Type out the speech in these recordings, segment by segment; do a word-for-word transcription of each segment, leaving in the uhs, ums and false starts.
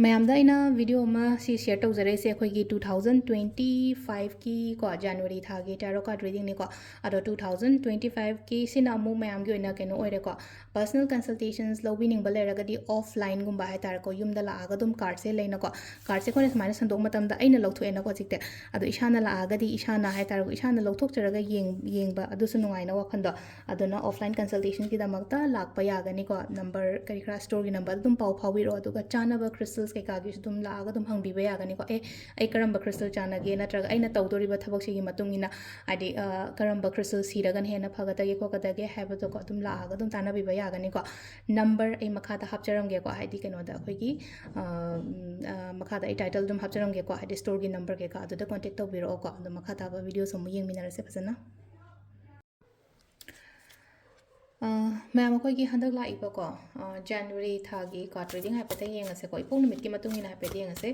ꯃꯌꯥꯝꯗ ꯑꯩꯅ video ꯑꯃ ꯁꯤ share ꯇꯧꯖꯔꯛꯏꯁꯦ ꯑꯩꯈꯣꯏꯒꯤ two thousand twenty five ꯀꯤ ꯀꯣ, January ꯊꯥꯒꯤ tarot card reading ꯅꯤꯀꯣ꯫ ꯑꯗꯣ two thousand twenty five ꯀꯤ ꯁꯤꯅ ꯑꯃꯨꯛ ꯃꯌꯥꯝꯒꯤ ꯑꯣꯏꯅ ꯀꯩꯅꯣ ꯑꯣꯏꯔꯦꯀꯣ, personal consultations ꯂꯧꯕꯤꯅꯤꯡꯕ ꯂꯩꯔꯒꯗꯤ offline ꯒꯨꯝꯕ ꯍꯥꯏꯇꯥꯔꯦꯀꯣ, ꯌꯨꯝꯗ ꯂꯥꯛꯑꯒ ꯑꯗꯨꯝ card ꯁꯦ ꯂꯩꯅꯀꯣ꯫ Card ꯁꯦ ꯑꯩꯈꯣꯏꯅ ꯁꯨꯃꯥꯏꯅ ꯁꯟꯗꯣꯛꯄ ꯃꯇꯝꯗ ꯑꯩꯅ ꯂꯧꯊꯣꯛꯑꯦꯅꯀꯣ ꯍꯧꯖꯤꯛꯇꯤ꯫ ꯑꯗꯣ ꯏꯁꯥꯅ ꯂꯥꯛꯑꯒꯗꯤ ꯏꯁꯥꯅ ꯍꯥꯏꯇꯥꯔꯦꯀꯣ, ꯏꯁꯥꯅ ꯂꯧꯊꯣꯛꯆꯔꯒ ꯌꯦꯡ-, ꯌꯦꯡꯕ ꯑꯗꯨꯁꯨ ꯅꯨꯡꯉꯥꯏꯅ ꯋꯥꯈꯜꯗꯣ꯫ ꯑꯗꯨꯅ offline consultation ꯒꯤꯗꯃꯛꯇ ꯂꯥꯛꯄ ꯌꯥꯒꯅꯤꯀꯣ꯫ Number ꯀꯔꯤ ꯀꯔꯥ, store ꯒꯤ number ꯑꯗꯨꯝ ꯄꯥꯎ ꯐꯥꯎꯕꯤꯔꯛꯑꯣ, ꯑꯗꯨꯒ ꯆꯥꯅꯕ crystals ꯀꯩꯀꯥꯒꯤꯁꯨ ꯑꯗꯨꯝ ꯂꯥꯛꯑꯒ ꯑꯗꯨꯝ ꯍꯪꯕꯤꯕ ꯌꯥꯒꯅꯤꯀꯣ꯫ "ꯑꯦ, ꯑꯩ ꯀꯔꯝꯕ crystal ꯆꯥꯟꯅꯒꯦ?" ꯅꯠꯇ꯭ꯔꯒ ꯑꯩꯅ ꯇꯧꯗꯣꯔꯤꯕ ꯊꯕꯛꯁꯤꯒꯤ ꯃꯇꯨꯡ ꯏꯟꯅ, ꯍꯥꯏꯗꯤ, ꯑ, ꯀꯔꯝꯕ crystal ꯁꯤꯔꯒꯅ ꯍꯦꯟꯅ ꯐꯒꯗꯒꯦ ꯈꯣꯠꯀꯗꯒꯦ ꯍꯥꯏꯕꯗꯣꯀꯣ, ꯑꯗꯨꯝ ꯂꯥꯛꯑꯒ ꯑꯗꯨꯝ ꯇꯥꯟꯅꯕꯤꯕ ꯌꯥꯒꯅꯤꯀꯣ꯫ Number ꯑꯩ ꯃꯈꯥꯗ ꯍꯥꯞꯆꯔꯝꯒꯦꯀꯣ, ꯍꯥꯏꯗꯤ ꯀꯩꯅꯣꯗ ꯑꯩꯈꯣꯏꯒꯤ, ꯑ, ꯎꯝ, ꯑ, ꯃꯈꯥꯗ ꯑꯩ title ꯑꯗꯨꯝ ꯍꯥꯞꯆꯔꯝꯒꯦꯀꯣ, ꯍꯥꯏꯗꯤ store ꯒꯤ number ꯀꯩꯀꯥ, ꯑꯗꯨꯗ contact ꯇꯧꯕꯤꯔꯛꯑꯣꯀꯣ꯫ ꯑꯗꯣ ꯃꯈꯥ ꯇꯥꯕ videos ꯑꯃꯨꯛ ꯌꯦꯡꯃꯤꯟꯅꯔꯁꯦ ꯐꯖꯅ꯫ ꯑ, ꯃꯌꯥꯝ, ꯑꯩꯈꯣꯏꯒꯤ ꯍꯟꯗꯛ ꯂꯥꯛꯏꯕꯀꯣ, ꯑ, January ꯊꯥꯒꯤ card reading ꯍꯥꯏꯐꯦꯠꯇꯪ ꯌꯦꯡꯉꯁꯦꯀꯣ꯫ ꯏꯄꯣꯛ ꯅꯨꯃꯤꯠꯀꯤ ꯃꯇꯨꯡ ꯏꯟꯅ ꯍꯥꯏꯐꯦꯠ ꯌꯦꯡꯉꯁꯦ꯫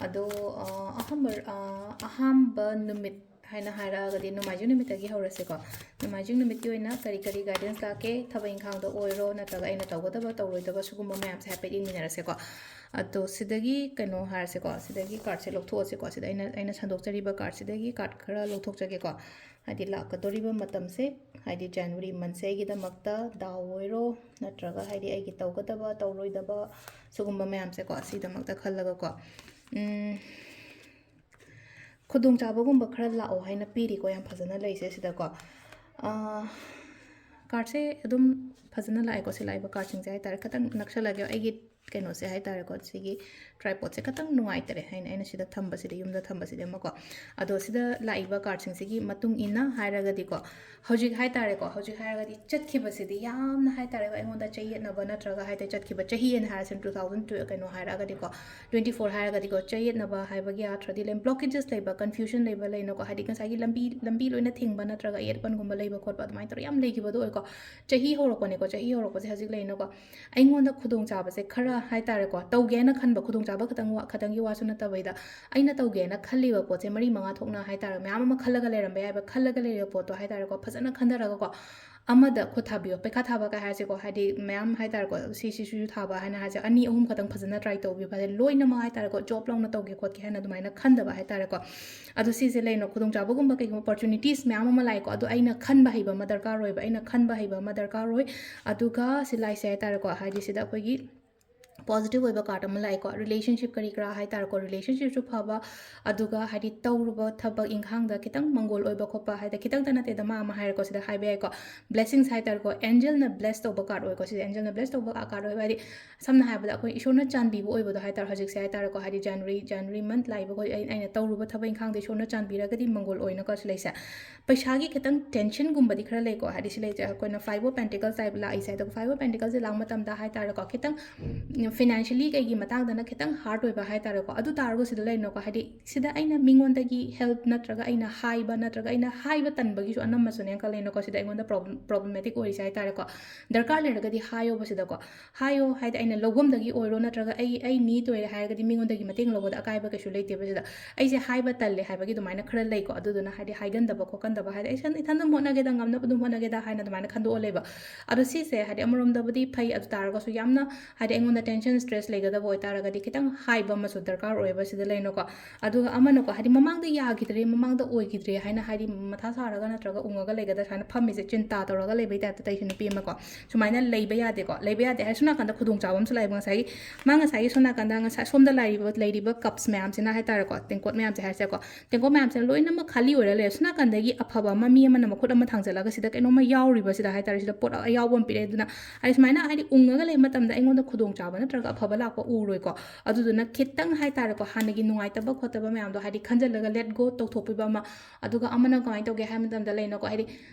ꯑꯗꯣ, ꯑ, ꯑꯍꯥꯟꯕ, ꯑ, ꯑꯍꯥꯟꯕ ꯅꯨꯃꯤꯠ ꯍꯥꯏꯅ ꯍꯥꯏꯔꯛꯑꯒꯗꯤ ꯅꯣꯡꯃꯥꯏꯖꯤꯡ ꯅꯨꯃꯤꯠꯇꯒꯤ ꯍꯧꯔꯁꯦꯀꯣ꯫ ꯅꯣꯡꯃꯥꯏꯖꯤꯡ ꯅꯨꯃꯤꯠꯀꯤ ꯑꯣꯏꯅ ꯀꯔꯤ ꯀꯔꯤ guidance ꯂꯥꯛꯀꯦ, ꯊꯕꯛ ꯏꯪꯈꯥꯡꯗ ꯑꯣꯏꯔꯣ, ꯅꯠꯇ꯭ꯔꯒ ꯑꯩꯅ ꯇꯧꯒꯗꯕ ꯇꯧꯔꯣꯏꯗꯕ, ꯁꯤꯒꯨꯝꯕ ꯃꯌꯥꯝꯁꯦ ꯍꯥꯏꯐꯦꯠ ꯌꯦꯡꯃꯤꯟꯅꯔꯁꯦꯀꯣ꯫ ꯑꯗꯣ ꯁꯤꯗꯒꯤ ꯀꯩꯅꯣ ꯍꯥꯏꯔꯁꯦꯀꯣ, ꯁꯤꯗꯒꯤ card ꯁꯦ ꯂꯧꯊꯣꯛꯑꯁꯦꯀꯣ꯫ ꯁꯤꯗ ꯑꯩꯅ, ꯑꯩꯅ ꯁꯟꯗꯣꯛꯆꯔꯤꯕ card ꯁꯤꯗꯒꯤ card ꯈꯔ ꯂꯧꯊꯣꯛꯆꯒꯦꯀꯣ꯫ ꯍꯥꯏꯗꯤ ꯂꯥꯛꯀꯗꯧꯔꯤꯕ ꯃꯇꯝꯁꯦ, ꯍꯥꯏꯗꯤ January month ꯁꯦ ꯑꯩꯒꯤꯗꯃꯛꯇ ꯗꯥꯎ ꯑꯣꯏꯔꯣ, ꯅꯠꯇ꯭ꯔꯒ ꯍꯥꯏꯗꯤ ꯑꯩꯒꯤ ꯇꯧꯒꯗꯕ ꯇꯧꯔꯣꯏꯗꯕ ꯁꯤꯒꯨꯝꯕ ꯃꯌꯥꯝꯁꯦꯀꯣ, ꯁꯤꯗꯃꯛꯇ ꯈꯜꯂꯒꯀꯣ, ꯎꯝ, ꯈꯨꯗꯣꯡꯆꯥꯕꯒꯨꯝꯕ ꯈꯔ ꯂꯥꯛꯑꯣ ꯍꯥꯏꯅ ꯄꯤꯔꯤꯀꯣ, ꯌꯥꯝ ꯐꯖꯅ ꯂꯩꯁꯦ ꯁꯤꯗꯀꯣ꯫ ꯑꯥ, card ꯁꯦ ꯑꯗꯨꯝ ꯐꯖꯅ ꯂꯥꯛꯑꯦꯀꯣ, ꯁꯤ ꯂꯥꯛꯏꯕ card ꯁꯤꯡꯁꯦ ꯍꯥꯏꯇꯥꯔꯦ꯫ ꯈꯤꯇꯪ ꯅꯛꯁꯜꯂꯒꯦ, ꯑꯩꯒꯤ ꯀꯩꯅꯣꯁꯦ ꯍꯥꯏꯇꯥꯔꯦꯀꯣ, ꯁꯤꯒꯤ tripod ꯁꯦ ꯈꯤꯇꯪ ꯅꯨꯡꯉꯥꯏꯇꯔꯦ ꯍꯥꯏꯅ ꯑꯩꯅ ꯁꯤꯗ ꯊꯝꯕꯁꯤꯗ, ꯌꯨꯝꯗ ꯊꯝꯕꯁꯤꯗꯤ ꯑꯃꯀꯣ꯫ ꯑꯗꯣ ꯁꯤꯗ ꯂꯥꯛꯏꯕ card ꯁꯤꯡꯁꯤꯒꯤ ꯃꯇꯨꯡ ꯏꯟꯅ ꯍꯥꯏꯔꯒꯗꯤꯀꯣ, ꯍꯧꯖꯤꯛ ꯍꯥꯏꯇꯥꯔꯦꯀꯣ, ꯍꯧꯖꯤꯛ ꯍꯥꯏꯔꯒꯗꯤ ꯆꯠꯈꯤꯕꯁꯤꯗꯤ ꯌꯥꯝꯅ ꯍꯥꯏꯇꯥꯔꯦꯀꯣ, ꯑꯩꯉꯣꯟꯗ ꯆꯌꯦꯠꯅꯕ ꯅꯠꯇ꯭ꯔꯒ ꯍꯥꯏꯗꯤ ꯆꯠꯈꯤꯕ ꯆꯍꯤ ꯑꯅ ꯍꯥꯏꯔꯁꯤꯅ, two thousand twenty, ꯀꯩꯅꯣ ꯍꯥꯏꯔꯛꯑꯒꯗꯤꯀꯣ, twenty four ꯍꯥꯏꯔꯒꯗꯤꯀꯣ, ꯆꯌꯦꯠꯅꯕ ꯍꯥꯏꯕꯒꯤ ꯑꯥꯔꯊꯗꯤ ꯂꯩ, blockages ꯂꯩꯕ, confusion ꯂꯩꯕ ꯂꯩꯅꯀꯣ, ꯍꯥꯏꯗꯤ ꯉꯁꯥꯏꯒꯤ ꯂꯝꯕꯤ, ꯂꯝꯕꯤ ꯂꯣꯏꯅ ꯊꯤꯡꯕ ꯅꯠꯇ꯭ꯔꯒ ꯑꯌꯦꯠꯄꯟꯒꯨꯝꯕ ꯂꯩꯕ ꯈꯣꯠꯄ ꯑꯗꯨꯃꯥꯏꯅ ꯇꯧꯔꯒ ꯌꯥꯝ ꯂꯩꯈꯤꯕꯗꯣ ꯑꯣꯏꯀꯣ꯫ ꯆꯍꯤ ꯍꯧꯔꯛꯄꯅꯦꯀꯣ, ꯆꯍꯤ ꯍꯧꯔꯛꯄꯁꯦ ꯍꯧꯖꯤꯛ ꯂꯩꯅꯀꯣ꯫ ꯑꯩꯉꯣꯟꯗ ꯈꯨꯗꯣꯡꯆꯥꯕꯁꯦ ꯈꯔ ꯍꯥꯏꯇꯥꯔꯦꯀꯣ, ꯇꯧꯒꯦ ꯍꯥꯏꯅ ꯈꯟꯕ ꯈꯨꯗꯣꯡꯆꯥꯕ ꯈꯇꯪ ꯋꯥ-, ꯈꯇꯪꯒꯤ ꯋꯥꯁꯨ ꯅꯠꯇꯕꯩꯗ, ꯑꯩꯅ ꯇꯧꯒꯦꯅ ꯈꯜꯂꯤꯕ ꯄꯣꯠꯁꯦ ꯃꯔꯤ ꯃꯉꯥ ꯊꯣꯛꯅ ꯍꯥꯏꯇꯥꯔꯦ, ꯃꯌꯥꯝ ꯑꯃ ꯈꯜꯂꯒ ꯂꯩꯔꯝꯕ ꯌꯥꯏꯕ, ꯈꯜꯂꯒ ꯂꯩꯔꯤꯕ ꯄꯣꯠꯇꯣ ꯍꯥꯏꯇꯥꯔꯦꯀꯣ, ꯐꯖꯅ ꯈꯟꯊꯔꯒꯀꯣ, ꯑꯃꯗ ꯈꯨꯠ ꯊꯥꯕꯤꯌꯣ꯫ ꯄꯩꯈꯥ ꯊꯥꯕ ꯀꯥꯏ ꯍꯥꯏꯁꯦꯀꯣ, ꯍꯥꯏꯗꯤ ꯃꯌꯥꯝ ꯍꯥꯏ ꯇꯥꯔꯦꯀꯣ, ꯁꯤ ꯁꯤꯁꯨ ꯊꯥꯕ ꯍꯥꯏꯅ ꯍꯥꯏꯁꯦ ꯑꯅꯤ ꯑꯍꯨꯝ ꯈꯛꯇꯪ ꯐꯖꯅ try ꯇꯧꯕꯤꯌꯨ꯫ ꯍꯥꯏꯗꯤ ꯂꯣꯏꯅꯃꯛ ꯍꯥꯏ ꯇꯥꯔꯦꯀꯣ, job ꯂꯧꯅ ꯇꯧꯒꯦ ꯈꯣꯠꯀꯦ ꯍꯥꯏꯅ ꯑꯗꯨꯃꯥꯏꯅ ꯈꯟꯗꯕ ꯍꯥꯏ ꯇꯥꯔꯦꯀꯣ꯫ ꯑꯗꯣ ꯁꯤꯁꯦ ꯂꯩꯅꯣ, ꯈꯨꯗꯣꯡꯆꯥꯕꯒꯨꯝꯕ ꯀꯩꯒꯨꯝꯕ opportunities ꯃꯌꯥꯝ ꯑꯃ ꯂꯥꯛꯑꯦꯀꯣ꯫ ꯑꯗꯣ ꯑꯩꯅ ꯈꯟꯕ ꯍꯩꯕ ꯑꯃ ꯗꯔꯀꯥꯔ ꯑꯣꯏꯕ, ꯑꯩꯅ ꯈꯟꯕ ꯍꯩꯕ ꯑꯃ ꯗꯔꯀꯥꯔ ꯑꯣꯏ꯫ ꯑꯗꯨꯒ ꯁꯤ ꯂꯥꯏꯁꯦ ꯍꯥꯏ ꯇꯥꯔꯦꯀꯣ, ꯍꯥꯏꯗꯤ ꯁꯤꯗ ꯑꯩꯈꯣꯏꯒꯤ positive ꯑꯣꯏꯕ card ꯑꯃ ꯂꯥꯛꯑꯦꯀꯣ꯫ Relationship ꯀꯔꯤ ꯀꯔꯥ ꯍꯥꯏ ꯇꯥꯔꯦꯀꯣ, relationshipꯁꯨ ꯐꯕ, ꯑꯗꯨꯒ ꯍꯥꯏꯗꯤ ꯇꯧꯔꯨꯕ ꯊꯕꯛ ꯏꯪꯈꯥꯡꯗ ꯈꯤꯇꯪ ꯃꯪꯒꯣꯜ ꯑꯣꯏꯕ ꯈꯣꯠꯄ, ꯍꯥꯏꯗꯤ ꯈꯤꯇꯪꯇ ꯅꯠꯇꯦꯗ, ꯃꯥ ꯑꯃ ꯍꯥꯏꯔꯦꯀꯣ, ꯁꯤꯗ ꯍꯥꯏꯕ ꯌꯥꯏꯀꯣ꯫ Blessings ꯍꯥꯏ ꯇꯥꯔꯦꯀꯣ, angelꯅ bless ꯇꯧꯕ card ꯑꯣꯏꯀꯣ꯫ ꯁꯤꯗ angelꯅ bless ꯇꯧꯕ card ꯑꯣꯏꯕ, ꯍꯥꯏꯗꯤ ꯁꯝꯅ ꯍꯥꯏꯔꯕꯗ ꯑꯩꯈꯣꯏ ꯏꯁꯣꯔꯅ ꯆꯥꯟꯕꯤꯕ ꯑꯣꯏꯕꯗꯣ ꯍꯥꯏ ꯇꯥꯔꯦ꯫ ꯍꯧꯖꯤꯛꯁꯦ ꯍꯥꯏ ꯇꯥꯔꯦꯀꯣ, ꯍꯥꯏꯗꯤ January, January month ꯂꯥꯛꯏꯕ ꯑꯩꯈꯣꯏ, ꯑꯩ-, ꯑꯩꯅ ꯇꯧꯔꯨꯕ ꯊꯕꯛ ꯏꯪꯈꯥꯡꯗ ꯏꯁꯣꯔꯅ ꯆꯥꯟꯕꯤꯔꯒꯗꯤ ꯃꯪꯒꯣꯜ ꯑꯣꯏꯅꯀꯣ꯫ ꯁꯤ ꯂꯩꯁꯦ ꯄꯩꯁꯥꯒꯤ ꯈꯤꯇꯪ tensionꯒꯨꯝꯕꯗꯤ ꯈꯔ ꯂꯩꯀꯣ꯫ ꯍꯥꯏꯗꯤ ꯁꯤ ꯂꯩꯁꯦ ꯑꯩꯈꯣꯏꯅ Five of Pentacles ꯍꯥꯏꯕ ꯂꯥꯛꯏꯁꯦ꯫ ꯑꯗꯨꯒ Five of Pentaclesꯁꯦ ꯂꯥꯛꯄ ꯃꯇꯝꯗ ꯍꯥꯏ ꯇꯥꯔꯦꯀꯣ, ꯈꯤꯇꯪ financially ꯀꯩꯒꯤ ꯃꯇꯥꯡꯗꯅ ꯈꯤꯇꯪ hard ꯑꯣꯏꯕ ꯍꯥꯏ ꯇꯥꯔꯦꯀꯣ꯫ ꯑꯗꯨ ꯇꯥꯔꯒꯁꯨ ꯁꯤꯗ ꯂꯩꯅꯣꯀꯣ, ꯍꯥꯏꯗꯤ ꯁꯤꯗ ꯑꯩꯅ ꯃꯤꯉꯣꯟꯗꯒꯤ help ꯅꯠꯇ꯭ꯔꯒ ꯑꯩꯅ ꯍꯥꯏꯕ, ꯅꯠꯇ꯭ꯔꯒ ꯑꯩꯅ ꯍꯥꯏꯕ ꯇꯟꯕꯒꯤꯁꯨ ꯑꯅꯝꯕꯁꯨꯅꯦ ꯈꯜꯂꯦꯅꯀꯣ꯫ ꯁꯤꯗ ꯑꯩꯉꯣꯟꯗ problem, problematic ꯑꯣꯏꯔꯤꯁꯦ ꯍꯥꯏ ꯇꯥꯔꯦꯀꯣ꯫ ꯗꯔꯀꯥꯔ ꯂꯩꯔꯒꯗꯤ ꯍꯥꯏꯌꯣꯕ ꯁꯤꯗꯀꯣ꯫ ꯍꯥꯏꯌꯣ ꯍꯥꯏꯗꯤ ꯑꯩꯅ ꯂꯧꯐꯝꯗꯒꯤ ꯑꯣꯏꯔꯣ, ꯅꯠꯇ꯭ꯔꯒ ꯑꯩ, ꯑꯩ need ꯑꯣꯏꯔꯦ ꯍꯥꯏꯔꯒꯗꯤ ꯃꯤꯉꯣꯟꯗꯒꯤ ꯃꯇꯦꯡ ꯂꯧꯕꯗ ꯑꯀꯥꯏꯕ ꯀꯩꯁꯨ ꯂꯩꯇꯦꯕ꯫ ꯁꯤꯗ ꯑꯩꯁꯦ ꯍꯥꯏꯕ ꯇꯜꯂꯦ ꯍꯥꯏꯕꯒꯤ ꯑꯗꯨꯃꯥꯏꯅ ꯈꯔ ꯂꯩꯀꯣ꯫ ꯑꯗꯨꯗꯨꯅ ꯍꯥꯏꯗꯤ ꯍꯥꯏꯒꯟꯗꯕ ꯈꯣꯠꯀꯟꯗꯕ, ꯍꯥꯏꯗꯤ ꯑꯩ ꯏꯊꯟ-, ꯏꯊꯟꯗ ꯑꯗꯨꯝ ꯍꯣꯠꯅꯒꯦꯗ, ꯉꯝꯅꯕ ꯑꯗꯨꯝ ꯍꯣꯠꯅꯒꯦꯗ ꯍꯥꯏꯅ ꯑꯗꯨꯃꯥꯏꯅ ꯈꯟꯗꯣꯛꯑ ꯂꯩꯕ꯫ ꯑꯗꯣ ꯁꯤꯁꯦ ꯍꯥꯏꯗꯤ ꯑꯃꯔꯣꯝꯗꯕꯨꯗꯤ ꯐꯩ, ꯑꯗꯨ ꯇꯥꯔꯒꯁꯨ ꯌꯥꯝꯅ ꯍꯥꯏꯗꯤ ꯑꯩꯉꯣꯟꯗ tension, stress ꯂꯩꯒꯗꯕ ꯑꯣꯏꯇꯥꯔꯒꯗꯤ ꯈꯤꯇꯪ ꯍꯥꯏꯕ ꯑꯃꯁꯨ ꯗꯔꯀꯥꯔ ꯑꯣꯏꯌꯦꯕ ꯁꯤꯗ ꯂꯩꯅꯀꯣ꯫ ꯑꯗꯨꯒ ꯑꯃꯅꯀꯣ, ꯍꯥꯏꯗꯤ ꯃꯃꯥꯡꯗ ꯌꯥꯈꯤꯗ꯭ꯔꯦ, ꯃꯃꯥꯡꯗ ꯑꯣꯏꯈꯤꯗ꯭ꯔꯦ ꯍꯥꯏꯅ ꯍꯥꯏꯗꯤ ꯃꯊꯥ ꯁꯥꯔꯒ ꯅꯠꯇ꯭ꯔꯒ ꯎꯪꯉꯒ ꯂꯩꯒꯗ꯭ꯔꯥ ꯁꯨꯃꯥꯏꯅ ꯐꯝꯃꯤꯁꯦ, ꯆꯤꯟꯇꯥ ꯇꯧꯔꯒ ꯂꯩꯕꯩ typeꯇ ꯇꯧꯏꯁꯦ ꯅꯨꯄꯤ ꯑꯃꯀꯣ꯫ ꯁꯨꯃꯥꯏꯅ ꯂꯩꯕ ꯌꯥꯗꯦꯀꯣ꯫ ꯂꯩꯕ ꯌꯥꯗꯦ ꯍꯥꯏ ꯁꯣꯝ ꯅꯥꯀꯟꯗ ꯈꯨꯗꯣꯡꯆꯥꯕ ꯑꯃꯁꯨ ꯂꯥꯛꯑꯦꯕ ꯉꯁꯥꯏꯒꯤ꯫ ꯃꯥ ꯉꯁꯥꯏꯒꯤ ꯁꯣꯝ ꯅꯥꯀꯟꯗ ꯉꯁꯥꯏ ꯁꯣꯝꯗ ꯂꯩꯔꯤꯕ, ꯂꯩꯔꯤꯕ cups ꯃꯌꯥꯝꯁꯤꯅ ꯍꯥꯏ ꯇꯥꯔꯦꯀꯣ, ꯇꯦꯡꯀꯣꯠ ꯃꯌꯥꯝꯁꯦ ꯍꯥꯏꯔꯁꯦꯀꯣ, ꯇꯦꯡꯀꯣꯠ ꯃꯌꯥꯝꯁꯦ ꯂꯣꯏꯅꯃꯛ ꯈꯥꯂꯤ ꯑꯣꯏꯔ ꯂꯩꯔꯦ꯫ ꯁꯣꯝ ꯅꯥꯀꯟꯗꯒꯤ ꯑꯐꯕ ꯑꯃ, ꯃꯤ ꯑꯃꯅ ꯃꯈꯨꯠ ꯑꯃ ꯊꯥꯡꯖꯜꯂꯒ ꯁꯤꯗ ꯀꯩꯅꯣꯝꯃ ꯌꯥꯎꯔꯤꯕ ꯁꯤꯗ ꯍꯥꯏ ꯇꯥꯔꯦ, ꯁꯤꯗ ꯄꯣꯠ ꯑꯌꯥꯎꯕ ꯑꯃ ꯄꯤꯔꯛꯑꯦ꯫ ꯑꯗꯨꯅ ꯑꯩ ꯁꯨꯃꯥꯏꯅ ꯍꯥꯏꯗꯤ ꯎꯪꯉꯒ ꯂꯩꯕ ꯃꯇꯝꯗ ꯑꯩꯉꯣꯟꯗ ꯈꯨꯗꯣꯡꯆꯥꯕ ꯅꯠꯇ꯭ꯔꯒ ꯑꯐꯕ ꯂꯥꯛꯄ ꯎꯔꯣꯏꯀꯣ꯫ ꯑꯗꯨꯗꯨꯅ ꯈꯤꯇꯪ ꯍꯥꯏ ꯇꯥꯔꯦꯀꯣ, ꯍꯥꯟꯅꯒꯤ ꯅꯨꯡꯉꯥꯏꯇꯕ ꯈꯣꯠꯇꯕ ꯃꯌꯥꯝꯗꯣ ꯍꯥꯏꯗꯤ ꯈꯟꯖꯜꯂꯒ let go ꯇꯧꯊꯣꯛꯄꯤꯕ ꯑꯃ꯫ ꯑꯗꯨꯒ ꯑꯃꯅ ꯀꯃꯥꯏꯅ ꯇꯧꯒꯦ ꯍꯥꯏꯕ ꯃꯇꯝꯗ ꯂꯩꯅꯀꯣ, ꯍꯥꯏꯗꯤ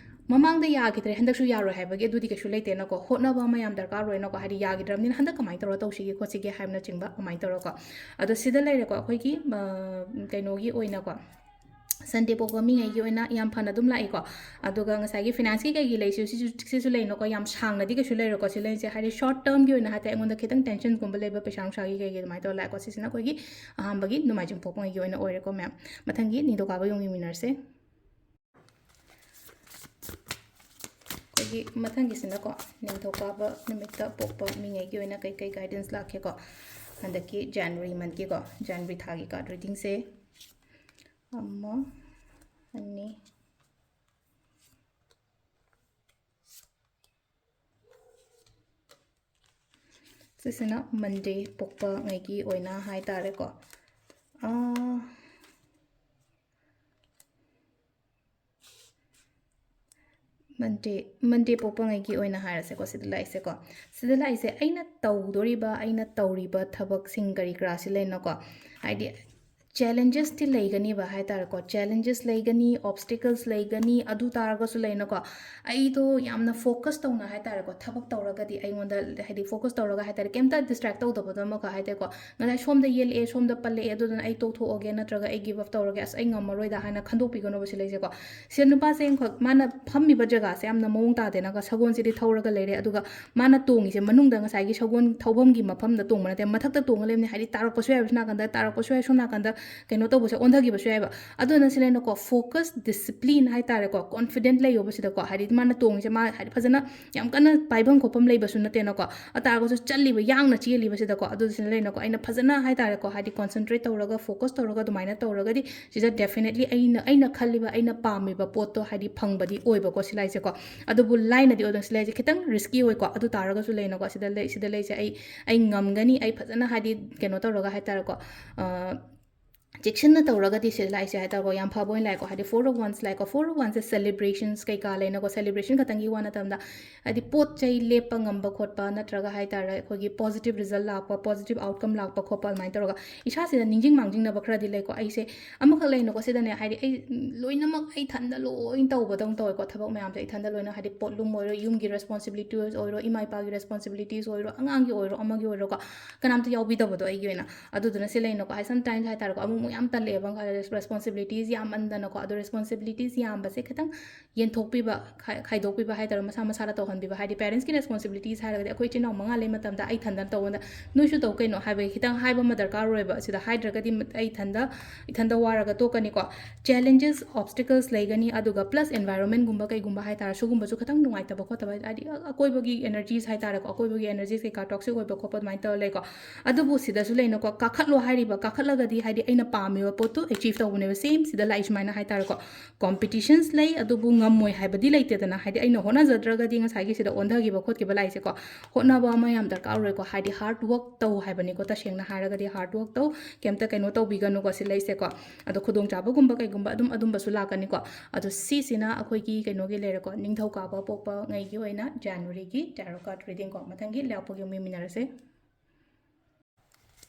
ꯃꯃꯥꯡꯗ ꯌꯥꯈꯤꯗ꯭ꯔꯦ, ꯍꯟꯗꯛꯁꯨ ꯌꯥꯔꯣꯏ ꯍꯥꯏꯕꯒꯤ ꯑꯗꯨꯗꯤ ꯀꯩꯁꯨ ꯂꯩꯇꯦꯅꯀꯣ꯫ ꯍꯣꯠꯅꯕ ꯑꯃ ꯌꯥꯝ ꯗꯔꯀꯥꯔ ꯑꯣꯏꯅꯀꯣ, ꯍꯥꯏꯗꯤ ꯌꯥꯈꯤꯗ꯭ꯔꯕꯅꯤꯅ ꯍꯟꯗꯛ ꯀꯃꯥꯏꯅ ꯇꯧꯔ ꯇꯧꯁꯤꯒꯦ ꯈꯣꯠꯁꯤꯒꯦ ꯍꯥꯏꯕꯅꯆꯤꯡꯕ ꯑꯗꯨꯃꯥꯏꯅ ꯇꯧꯔꯀꯣ꯫ ꯑꯗꯣ ꯁꯤꯗ ꯂꯩꯔꯦꯀꯣ, ꯑꯩꯈꯣꯏꯒꯤ, ꯑ, ꯀꯩꯅꯣꯒꯤ ꯑꯣꯏꯅꯀꯣ, Sunday ꯄꯣꯛꯄ ꯃꯤꯉꯩꯒꯤ ꯑꯣꯏꯅ ꯌꯥꯝ ꯐꯅ ꯑꯗꯨꯝ ꯂꯥꯛꯏꯀꯣ꯫ ꯑꯗꯨꯒ ꯉꯁꯥꯏꯒꯤ financeꯀꯤ ꯀꯩꯒꯤ ꯂꯩꯁꯤ ꯁꯤꯁꯨ, ꯁꯤꯁꯨ ꯂꯩꯅꯀꯣ, ꯌꯥꯝ ꯁꯥꯡꯅꯗꯤ ꯀꯩꯁꯨ ꯂꯩꯔꯣꯏꯀꯣ꯫ ꯁꯤ ꯂꯩꯁꯦ ꯍꯥꯏꯗꯤ short termꯒꯤ ꯑꯣꯏꯅ ꯍꯥꯏꯇꯥꯔꯦ, ꯑꯩꯉꯣꯟꯗ ꯈꯤꯇꯪ tensionꯒꯨꯝꯕ ꯂꯩꯕ ꯄꯩꯁꯥ ꯅꯨꯡꯁꯥꯒꯤ ꯀꯩꯒꯤ ꯑꯗꯨꯃꯥꯏꯅ ꯇꯧꯔ ꯂꯥꯛꯑꯦꯀꯣ꯫ ꯁꯤꯁꯤꯅ ꯑꯩꯈꯣꯏꯒꯤ ꯑꯍꯥꯟꯕꯒꯤ ꯅꯣꯡꯃꯥꯏꯖꯤꯡ ꯄꯣꯛꯄꯉꯩꯒꯤ ꯑꯣꯏꯅ ꯑꯣꯏꯔꯦꯀꯣ ꯃꯌꯥꯝ꯫ ꯃꯊꯪꯒꯤ ꯅꯤꯡꯊꯧꯀꯥꯕ ꯌꯦꯡꯃꯤꯟꯅꯔꯁꯦ꯫ ꯑꯩꯈꯣꯏ ꯃꯊꯪꯒꯤꯁꯤꯅꯀꯣ, ꯅꯤꯡꯊꯧꯀꯥꯕ ꯅꯨꯃꯤꯠꯇ ꯄꯣꯛꯄ ꯃꯤꯉꯩꯒꯤ ꯑꯣꯏꯅ ꯀꯩ ꯀꯩ guidance ꯂꯥꯛꯀꯦꯀꯣ? ꯍꯟꯗꯛꯀꯤ January month ꯀꯤꯀꯣ, January ꯊꯥꯒꯤ card reading ꯁꯦ꯫ ꯑꯃ, ꯑꯅꯤ, ꯁꯤꯁꯤꯅ Monday ꯄꯣꯛꯄꯉꯩꯒꯤ ꯑꯣꯏꯅ ꯍꯥꯏꯇꯥꯔꯦꯀꯣ꯫ ꯑꯥ, Monday, Monday ꯄꯣꯛꯄꯉꯩꯒꯤ ꯑꯣꯏꯅ ꯍꯥꯏꯔꯁꯦꯀꯣ, ꯁꯤꯗ ꯂꯥꯛꯏꯁꯦꯀꯣ꯫ ꯁꯤꯗ ꯂꯥꯛꯏꯁꯦ ꯑꯩꯅ ꯇꯧꯗꯣꯔꯤꯕ, ꯑꯩꯅ ꯇꯧꯔꯤꯕ ꯊꯕꯛꯁꯤꯡ ꯀꯔꯤ ꯀꯔꯥꯁꯤ ꯂꯩꯅꯀꯣ, ꯍꯥꯏꯗꯤ challenges ꯇꯤ ꯂꯩꯒꯅꯤꯕ ꯍꯥꯏꯇꯥꯔꯦꯀꯣ, challenges ꯂꯩꯒꯅꯤ, obstacles ꯂꯩꯒꯅꯤ, ꯑꯗꯨ ꯇꯥꯔꯒꯁꯨ ꯂꯩꯅꯀꯣ, ꯑꯩꯗꯣ ꯌꯥꯝꯅ focus ꯇꯧꯅ ꯍꯥꯏꯇꯥꯔꯦꯀꯣ, ꯊꯕꯛ ꯇꯧꯔꯒꯗꯤ ꯑꯩꯉꯣꯟꯗ ꯍꯥꯏꯗꯤ focus ꯇꯧꯔꯒ ꯍꯥꯏꯇꯥꯔꯦ, ꯀꯩꯝꯇ distract ꯇꯧꯗꯕꯗꯣ ꯑꯃꯈꯛ ꯍꯥꯏꯇꯥꯔꯦꯀꯣ, ꯉꯁꯥꯏ ꯁꯣꯝꯗ ꯌꯦꯜꯂꯛꯑꯦ, ꯁꯣꯝꯗ ꯄꯜꯂꯛꯑꯦ, ꯑꯗꯨꯗꯨꯅ ꯑꯩ ꯇꯣꯛꯊꯣꯛꯑꯒꯦ, ꯅꯠꯇ꯭ꯔꯒ ꯑꯩ give up ꯇꯧꯔꯒꯦ, ꯑꯁ, ꯑꯩ ꯉꯝꯃꯔꯣꯏꯗ ꯍꯥꯏꯅ ꯈꯟꯗꯣꯛꯄꯤꯒꯅꯣꯕ ꯁꯤ ꯂꯩꯁꯦꯀꯣ꯫ ꯁꯦ ꯅꯨꯄꯥꯁꯦ ꯑꯃꯈꯛ ꯃꯥꯅ ꯐꯝꯃꯤꯕ ꯖꯒꯥꯁꯦ ꯌꯥꯝꯅ ꯃꯑꯣꯡ ꯇꯥꯗꯦꯅꯒ, ꯁꯒꯣꯜꯁꯤꯗꯤ ꯊꯧꯔꯒ ꯂꯩꯔꯦ, ꯑꯗꯨꯒ ꯃꯥꯅ ꯇꯣꯡꯉꯤꯁꯦ ꯃꯅꯨꯡꯗ ꯉꯁꯥꯏꯒꯤ ꯁꯒꯣꯜ ꯊꯧꯐꯝꯒꯤ ꯃꯐꯝꯗ ꯇꯣꯡꯕ ꯅꯠꯇꯦ, ꯃꯊꯛꯇ ꯇꯣꯡꯉ ꯂꯩꯕꯅꯤ, ꯍꯥꯏꯗꯤ ꯇꯥꯔꯛꯄꯁꯨ ꯌꯥꯏꯕ ꯁꯣꯝ ꯅꯥꯀꯟꯗ, ꯇꯥꯔꯛꯄꯁꯨ ꯌꯥꯏ ꯁꯣꯝ ꯅꯥꯀꯟꯗ, ꯀꯩꯅꯣ ꯇꯧꯕꯁꯦ, ꯑꯣꯟꯊꯈꯤꯕꯁꯨ ꯌꯥꯏꯕ꯫ ꯑꯗꯨꯅ ꯁꯤ ꯂꯩꯅꯀꯣ, focus, discipline ꯍꯥꯏꯇꯥꯔꯦꯀꯣ, confident ꯂꯩꯌꯣꯕ ꯁꯤꯗꯀꯣ, ꯍꯥꯏꯗꯤ ꯃꯥꯅ ꯇꯣꯡꯉꯤꯁꯦ ꯃꯥ ꯍꯥꯏꯗꯤ ꯐꯖꯅ ꯌꯥꯝ ꯀꯟꯅ ꯄꯥꯏꯐꯝ ꯈꯣꯠꯐꯝ ꯂꯩꯕꯁꯨ ꯅꯠꯇꯦꯅꯀꯣ, ꯑꯗꯨ ꯇꯥꯔꯒꯁꯨ ꯆꯠꯂꯤꯕ, ꯌꯥꯡꯅ ꯆꯦꯜꯂꯤꯕꯁꯤꯗꯀꯣ, ꯑꯗꯨꯁꯤꯅ ꯂꯩꯅꯀꯣ, ꯑꯩꯅ ꯐꯖꯅ ꯍꯥꯏꯇꯥꯔꯦꯀꯣ, ꯍꯥꯏꯗꯤ concentrate ꯇꯧꯔꯒ, focus ꯇꯧꯔꯒ ꯑꯗꯨꯃꯥꯏꯅ ꯇꯧꯔꯒꯗꯤ ꯁꯤꯗ definitely ꯑꯩꯅ, ꯑꯩꯅ ꯈꯜꯂꯤꯕ, ꯑꯩꯅ ꯄꯥꯝꯃꯤꯕ ꯄꯣꯠꯇꯣ ꯍꯥꯏꯗꯤ ꯐꯪꯕꯗꯤ ꯑꯣꯏꯕꯀꯣ ꯁꯤ ꯂꯥꯏꯁꯦꯀꯣ꯫ ꯑꯗꯨꯕꯨ ꯂꯥꯏꯅꯗꯤ ꯑꯣꯏꯗꯅ ꯁꯤ ꯂꯥꯏꯁꯦ ꯈꯤꯇꯪ risky ꯑꯣꯏꯀꯣ, ꯑꯗꯨ ꯇꯥꯔꯒꯁꯨ ꯂꯩꯅꯀꯣ, ꯁꯤꯗ ꯂꯩ, ꯁꯤꯗ ꯂꯩꯁꯦ ꯑꯩ, ꯑꯩ ꯉꯝꯒꯅꯤ, ꯑꯩ ꯐꯖꯅ ꯍꯥꯏꯗꯤ ꯀꯩꯅꯣ ꯇꯧꯔꯒ ꯍꯥꯏꯇꯥꯔꯦꯀꯣ, ꯑ, ꯆꯦꯛꯁꯤꯟꯅ ꯇꯧꯔꯒꯗꯤ ꯁꯤ ꯂꯥꯛꯏꯁꯦ ꯍꯥꯏꯇꯥꯔꯦꯀꯣ, ꯌꯥꯝ ꯐꯕ ꯑꯣꯏꯅ ꯂꯥꯛꯑꯦꯀꯣ꯫ ꯍꯥꯏꯗꯤ Four of Wands ꯂꯥꯛꯑꯦꯀꯣ, Four of Wands say celebrations ꯀꯩꯀꯥ ꯂꯩꯅꯀꯣ, celebration ꯈꯛꯇꯪꯒꯤ ꯋꯥ ꯅꯠꯇꯕꯗ, ꯍꯥꯏꯗꯤ ꯄꯣꯠ ꯆꯩ ꯂꯦꯞꯄ ꯉꯝꯕ ꯈꯣꯠꯄ, ꯅꯠꯇ꯭ꯔꯒ ꯍꯥꯏꯇꯥꯔꯦ ꯑꯩꯈꯣꯏꯒꯤ positive result ꯂꯥꯛꯄ, positive outcome ꯂꯥꯛꯄ ꯈꯣꯠꯄ, ꯑꯗꯨꯃꯥꯏꯅ ꯇꯧꯔꯒ ꯏꯁꯥꯁꯤꯗ ꯅꯤꯡꯁꯤꯡ ꯃꯥꯡꯖꯤꯡꯅꯕ ꯈꯔꯗꯤ ꯂꯩꯀꯣ꯫ ꯑꯩꯁꯦ ꯑꯃꯈꯛ ꯂꯩꯅꯀꯣ, ꯁꯤꯗꯅꯦ ꯍꯥꯏꯗꯤ ꯑꯩ ꯂꯣꯏꯅꯃꯛ ꯑꯩ ꯏꯊꯟꯗ ꯂꯣꯏꯅ ꯇꯧꯕꯗꯧꯅ ꯇꯧꯋꯦꯀꯣ, ꯊꯕꯛ ꯃꯌꯥꯝꯁꯦ ꯏꯊꯟꯗ ꯂꯣꯏꯅ, ꯍꯥꯏꯗꯤ ꯄꯣꯠꯂꯨꯝ ꯑꯣꯏꯔꯣ, ꯌꯨꯝꯒꯤ responsibilities ꯑꯣꯏꯔꯣ, ꯏꯃꯥ ꯏꯄꯥꯒꯤ responsibilities ꯑꯣꯏꯔꯣ, ꯑꯉꯥꯡꯒꯤ ꯑꯣꯏꯔꯣ, ꯑꯃꯒꯤ ꯑꯣꯏꯔꯣꯀꯣ, ꯀꯅꯥꯝꯇ ꯌꯥꯎꯕꯤꯗꯕꯗꯣ ꯑꯩꯒꯤ ꯑꯣꯏꯅ꯫ ꯑꯗꯨꯗꯨꯅ ꯁꯤ ꯂꯩꯅꯀꯣ, ꯍꯥꯏ sometimes ꯍꯥꯏꯇꯥꯔꯦꯀꯣ, ꯑꯃꯨꯛ ꯌꯥꯝ ꯇꯜꯂꯛꯑꯦꯕ꯫ ꯔꯦꯁꯄꯣꯟꯁꯤꯕꯤꯂꯤꯇꯤꯁ ꯌꯥꯝꯃꯟꯗꯅꯀꯣ꯫ ꯑꯗꯣ ꯔꯦꯁꯄꯣꯟꯁꯤꯕꯤꯂꯤꯇꯤꯁ ꯌꯥꯝꯕꯁꯦ ꯈꯤꯇꯪ ꯌꯦꯟꯊꯣꯛꯄꯤꯕ, ꯈꯥꯏ-, ꯈꯥꯏꯗꯣꯛꯄꯤꯕ ꯍꯥꯏꯇꯥꯔꯦ, ꯃꯁꯥ ꯃꯁꯥꯗ ꯇꯧꯍꯟꯕꯤꯕ꯫ ꯍꯥꯏꯗꯤ ꯄꯦꯔꯦꯟꯁꯀꯤ ꯔꯦꯁꯄꯣꯟꯁꯤꯕꯤꯂꯤꯇꯤꯁ ꯍꯥꯏꯔꯒꯗꯤ ꯑꯩꯈꯣꯏ ꯏꯆꯤꯟ ꯏꯅꯥꯎ ꯃꯉꯥ ꯂꯩ ꯃꯇꯝꯗ ꯑꯩ ꯏꯊꯟꯗꯅ ꯇꯧꯕꯗ ꯅꯣꯏꯁꯨ ꯇꯧ ꯀꯩꯅꯣ ꯍꯥꯏꯕꯒꯤ ꯈꯤꯇꯪ ꯍꯥꯏꯕ ꯑꯃ ꯗꯔꯀꯥꯔ ꯑꯣꯏꯕ꯫ ꯁꯤꯗ ꯍꯥꯏꯗ꯭ꯔꯒꯗꯤ ꯑꯩ ꯏꯊꯟꯗ, ꯏꯊꯟꯗ ꯋꯥꯔꯒ ꯇꯣꯛꯀꯅꯤꯀꯣ꯫ ꯆꯦꯂꯦꯟꯖꯦꯁ, ꯑꯣꯕꯁꯇꯤꯀꯜꯁ ꯂꯩꯒꯅꯤ, ꯑꯗꯨꯒ ꯄ꯭ꯂꯁ ꯑꯦꯟꯚꯥꯏꯔꯣꯟꯃꯦꯟꯒꯨꯝꯕ ꯀꯩꯒꯨꯝꯕ ꯍꯥꯏꯇꯥꯔꯦ, ꯁꯤꯒꯨꯝꯕꯁꯨ ꯈꯤꯇꯪ ꯅꯨꯡꯉꯥꯏꯇꯕ ꯈꯣꯠꯇꯕ, ꯍꯥꯏꯗꯤ ꯑꯀꯣꯏꯕꯒꯤ ꯑꯦꯅꯔꯖꯤꯁ ꯍꯥꯏꯇꯥꯔꯦꯀꯣ, ꯑꯀꯣꯏꯕꯒꯤ ꯑꯦꯅꯔꯖꯤꯁ ꯀꯩꯀꯥ ꯇꯣꯛꯁꯤꯛ ꯑꯣꯏꯕ ꯈꯣꯠꯄ ꯑꯗꯨꯃꯥꯏꯅ ꯇꯧꯔ ꯂꯩꯀꯣ꯫ ꯑꯗꯨꯕꯨ ꯁꯤꯗꯁꯨ ꯂꯩꯅꯀꯣ, ꯀꯥꯈꯠꯂꯣ ꯍꯥꯏꯔꯤꯕ, ꯀꯥꯈꯠꯂꯒꯗꯤ ꯍꯥꯏꯗꯤ ꯑꯩꯅ ꯄꯥꯝꯃꯤꯕ ꯄꯣꯠꯇꯨ ꯑꯦꯆꯤꯞ ꯇꯧꯕꯅꯦꯕ꯫ ꯁꯦꯝ ꯁꯤꯗ ꯂꯥꯛꯏ ꯁꯨꯃꯥꯏꯅ ꯍꯥꯏꯇꯥꯔꯦꯀꯣ, ꯀꯣꯝꯄꯤꯇꯤꯁꯟꯁ ꯂꯩ, ꯑꯗꯨꯕꯨ ꯉꯝꯃꯣꯏ ꯍꯥꯏꯕꯗꯤ ꯂꯩꯇꯦꯗꯅ꯫ ꯍꯥꯏꯗꯤ ꯑꯩꯅ ꯍꯣꯠꯅꯖꯗ꯭ꯔꯒꯗꯤ ꯉꯁꯥꯏꯒꯤ ꯁꯤꯗ ꯑꯣꯟꯊꯈꯤꯕ ꯈꯣꯠꯈꯤꯕ ꯂꯥꯛꯏꯁꯦꯀꯣ, ꯍꯣꯠꯅꯕ ꯑꯃ ꯌꯥꯝ ꯗꯔꯀꯥꯔ ꯑꯣꯏꯀꯣ꯫ ꯍꯥꯏꯗꯤ ꯍꯥꯔꯗ ꯋꯥꯔꯛ ꯇꯧ ꯍꯥꯏꯕꯅꯤꯀꯣ, ꯇꯁꯦꯡꯅ ꯍꯥꯏꯔꯒꯗꯤ ꯍꯥꯔꯗ ꯋꯥꯔꯛ ꯇꯧ, ꯀꯩꯝꯇ ꯀꯩꯅꯣ ꯇꯧꯕꯤꯒꯅꯨꯀꯣ ꯁꯤ ꯂꯩꯁꯦꯀꯣ꯫ ꯑꯗꯣ ꯈꯨꯗꯣꯡꯆꯥꯕꯒꯨꯝꯕ ꯀꯩꯒꯨꯝꯕ ꯑꯗꯨꯝ ꯑꯗꯨꯝꯕꯁꯨ ꯂꯥꯛꯀꯅꯤꯀꯣ꯫ ꯑꯗꯣ ꯁꯤꯁꯤꯅ ꯑꯩꯈꯣꯏꯒꯤ ꯀꯩꯅꯣꯒꯤ ꯂꯩꯔꯦꯀꯣ, ꯅꯤꯡꯊꯧꯀꯥꯕ ꯄꯣꯛꯄ ꯉꯩꯒꯤ ꯑꯣꯏꯅ ꯖꯅꯋꯥꯔꯤꯒꯤ ꯇꯦꯔꯣ ꯀꯥꯔꯗ ꯔꯤꯗꯤꯡꯀꯣ꯫ ꯃꯊꯪꯒꯤ ꯂꯩꯕꯥꯛꯄꯣꯛꯄꯒꯤ ꯑꯃꯨꯛ ꯌꯦꯡꯃꯤꯟꯅꯔꯁꯦ꯫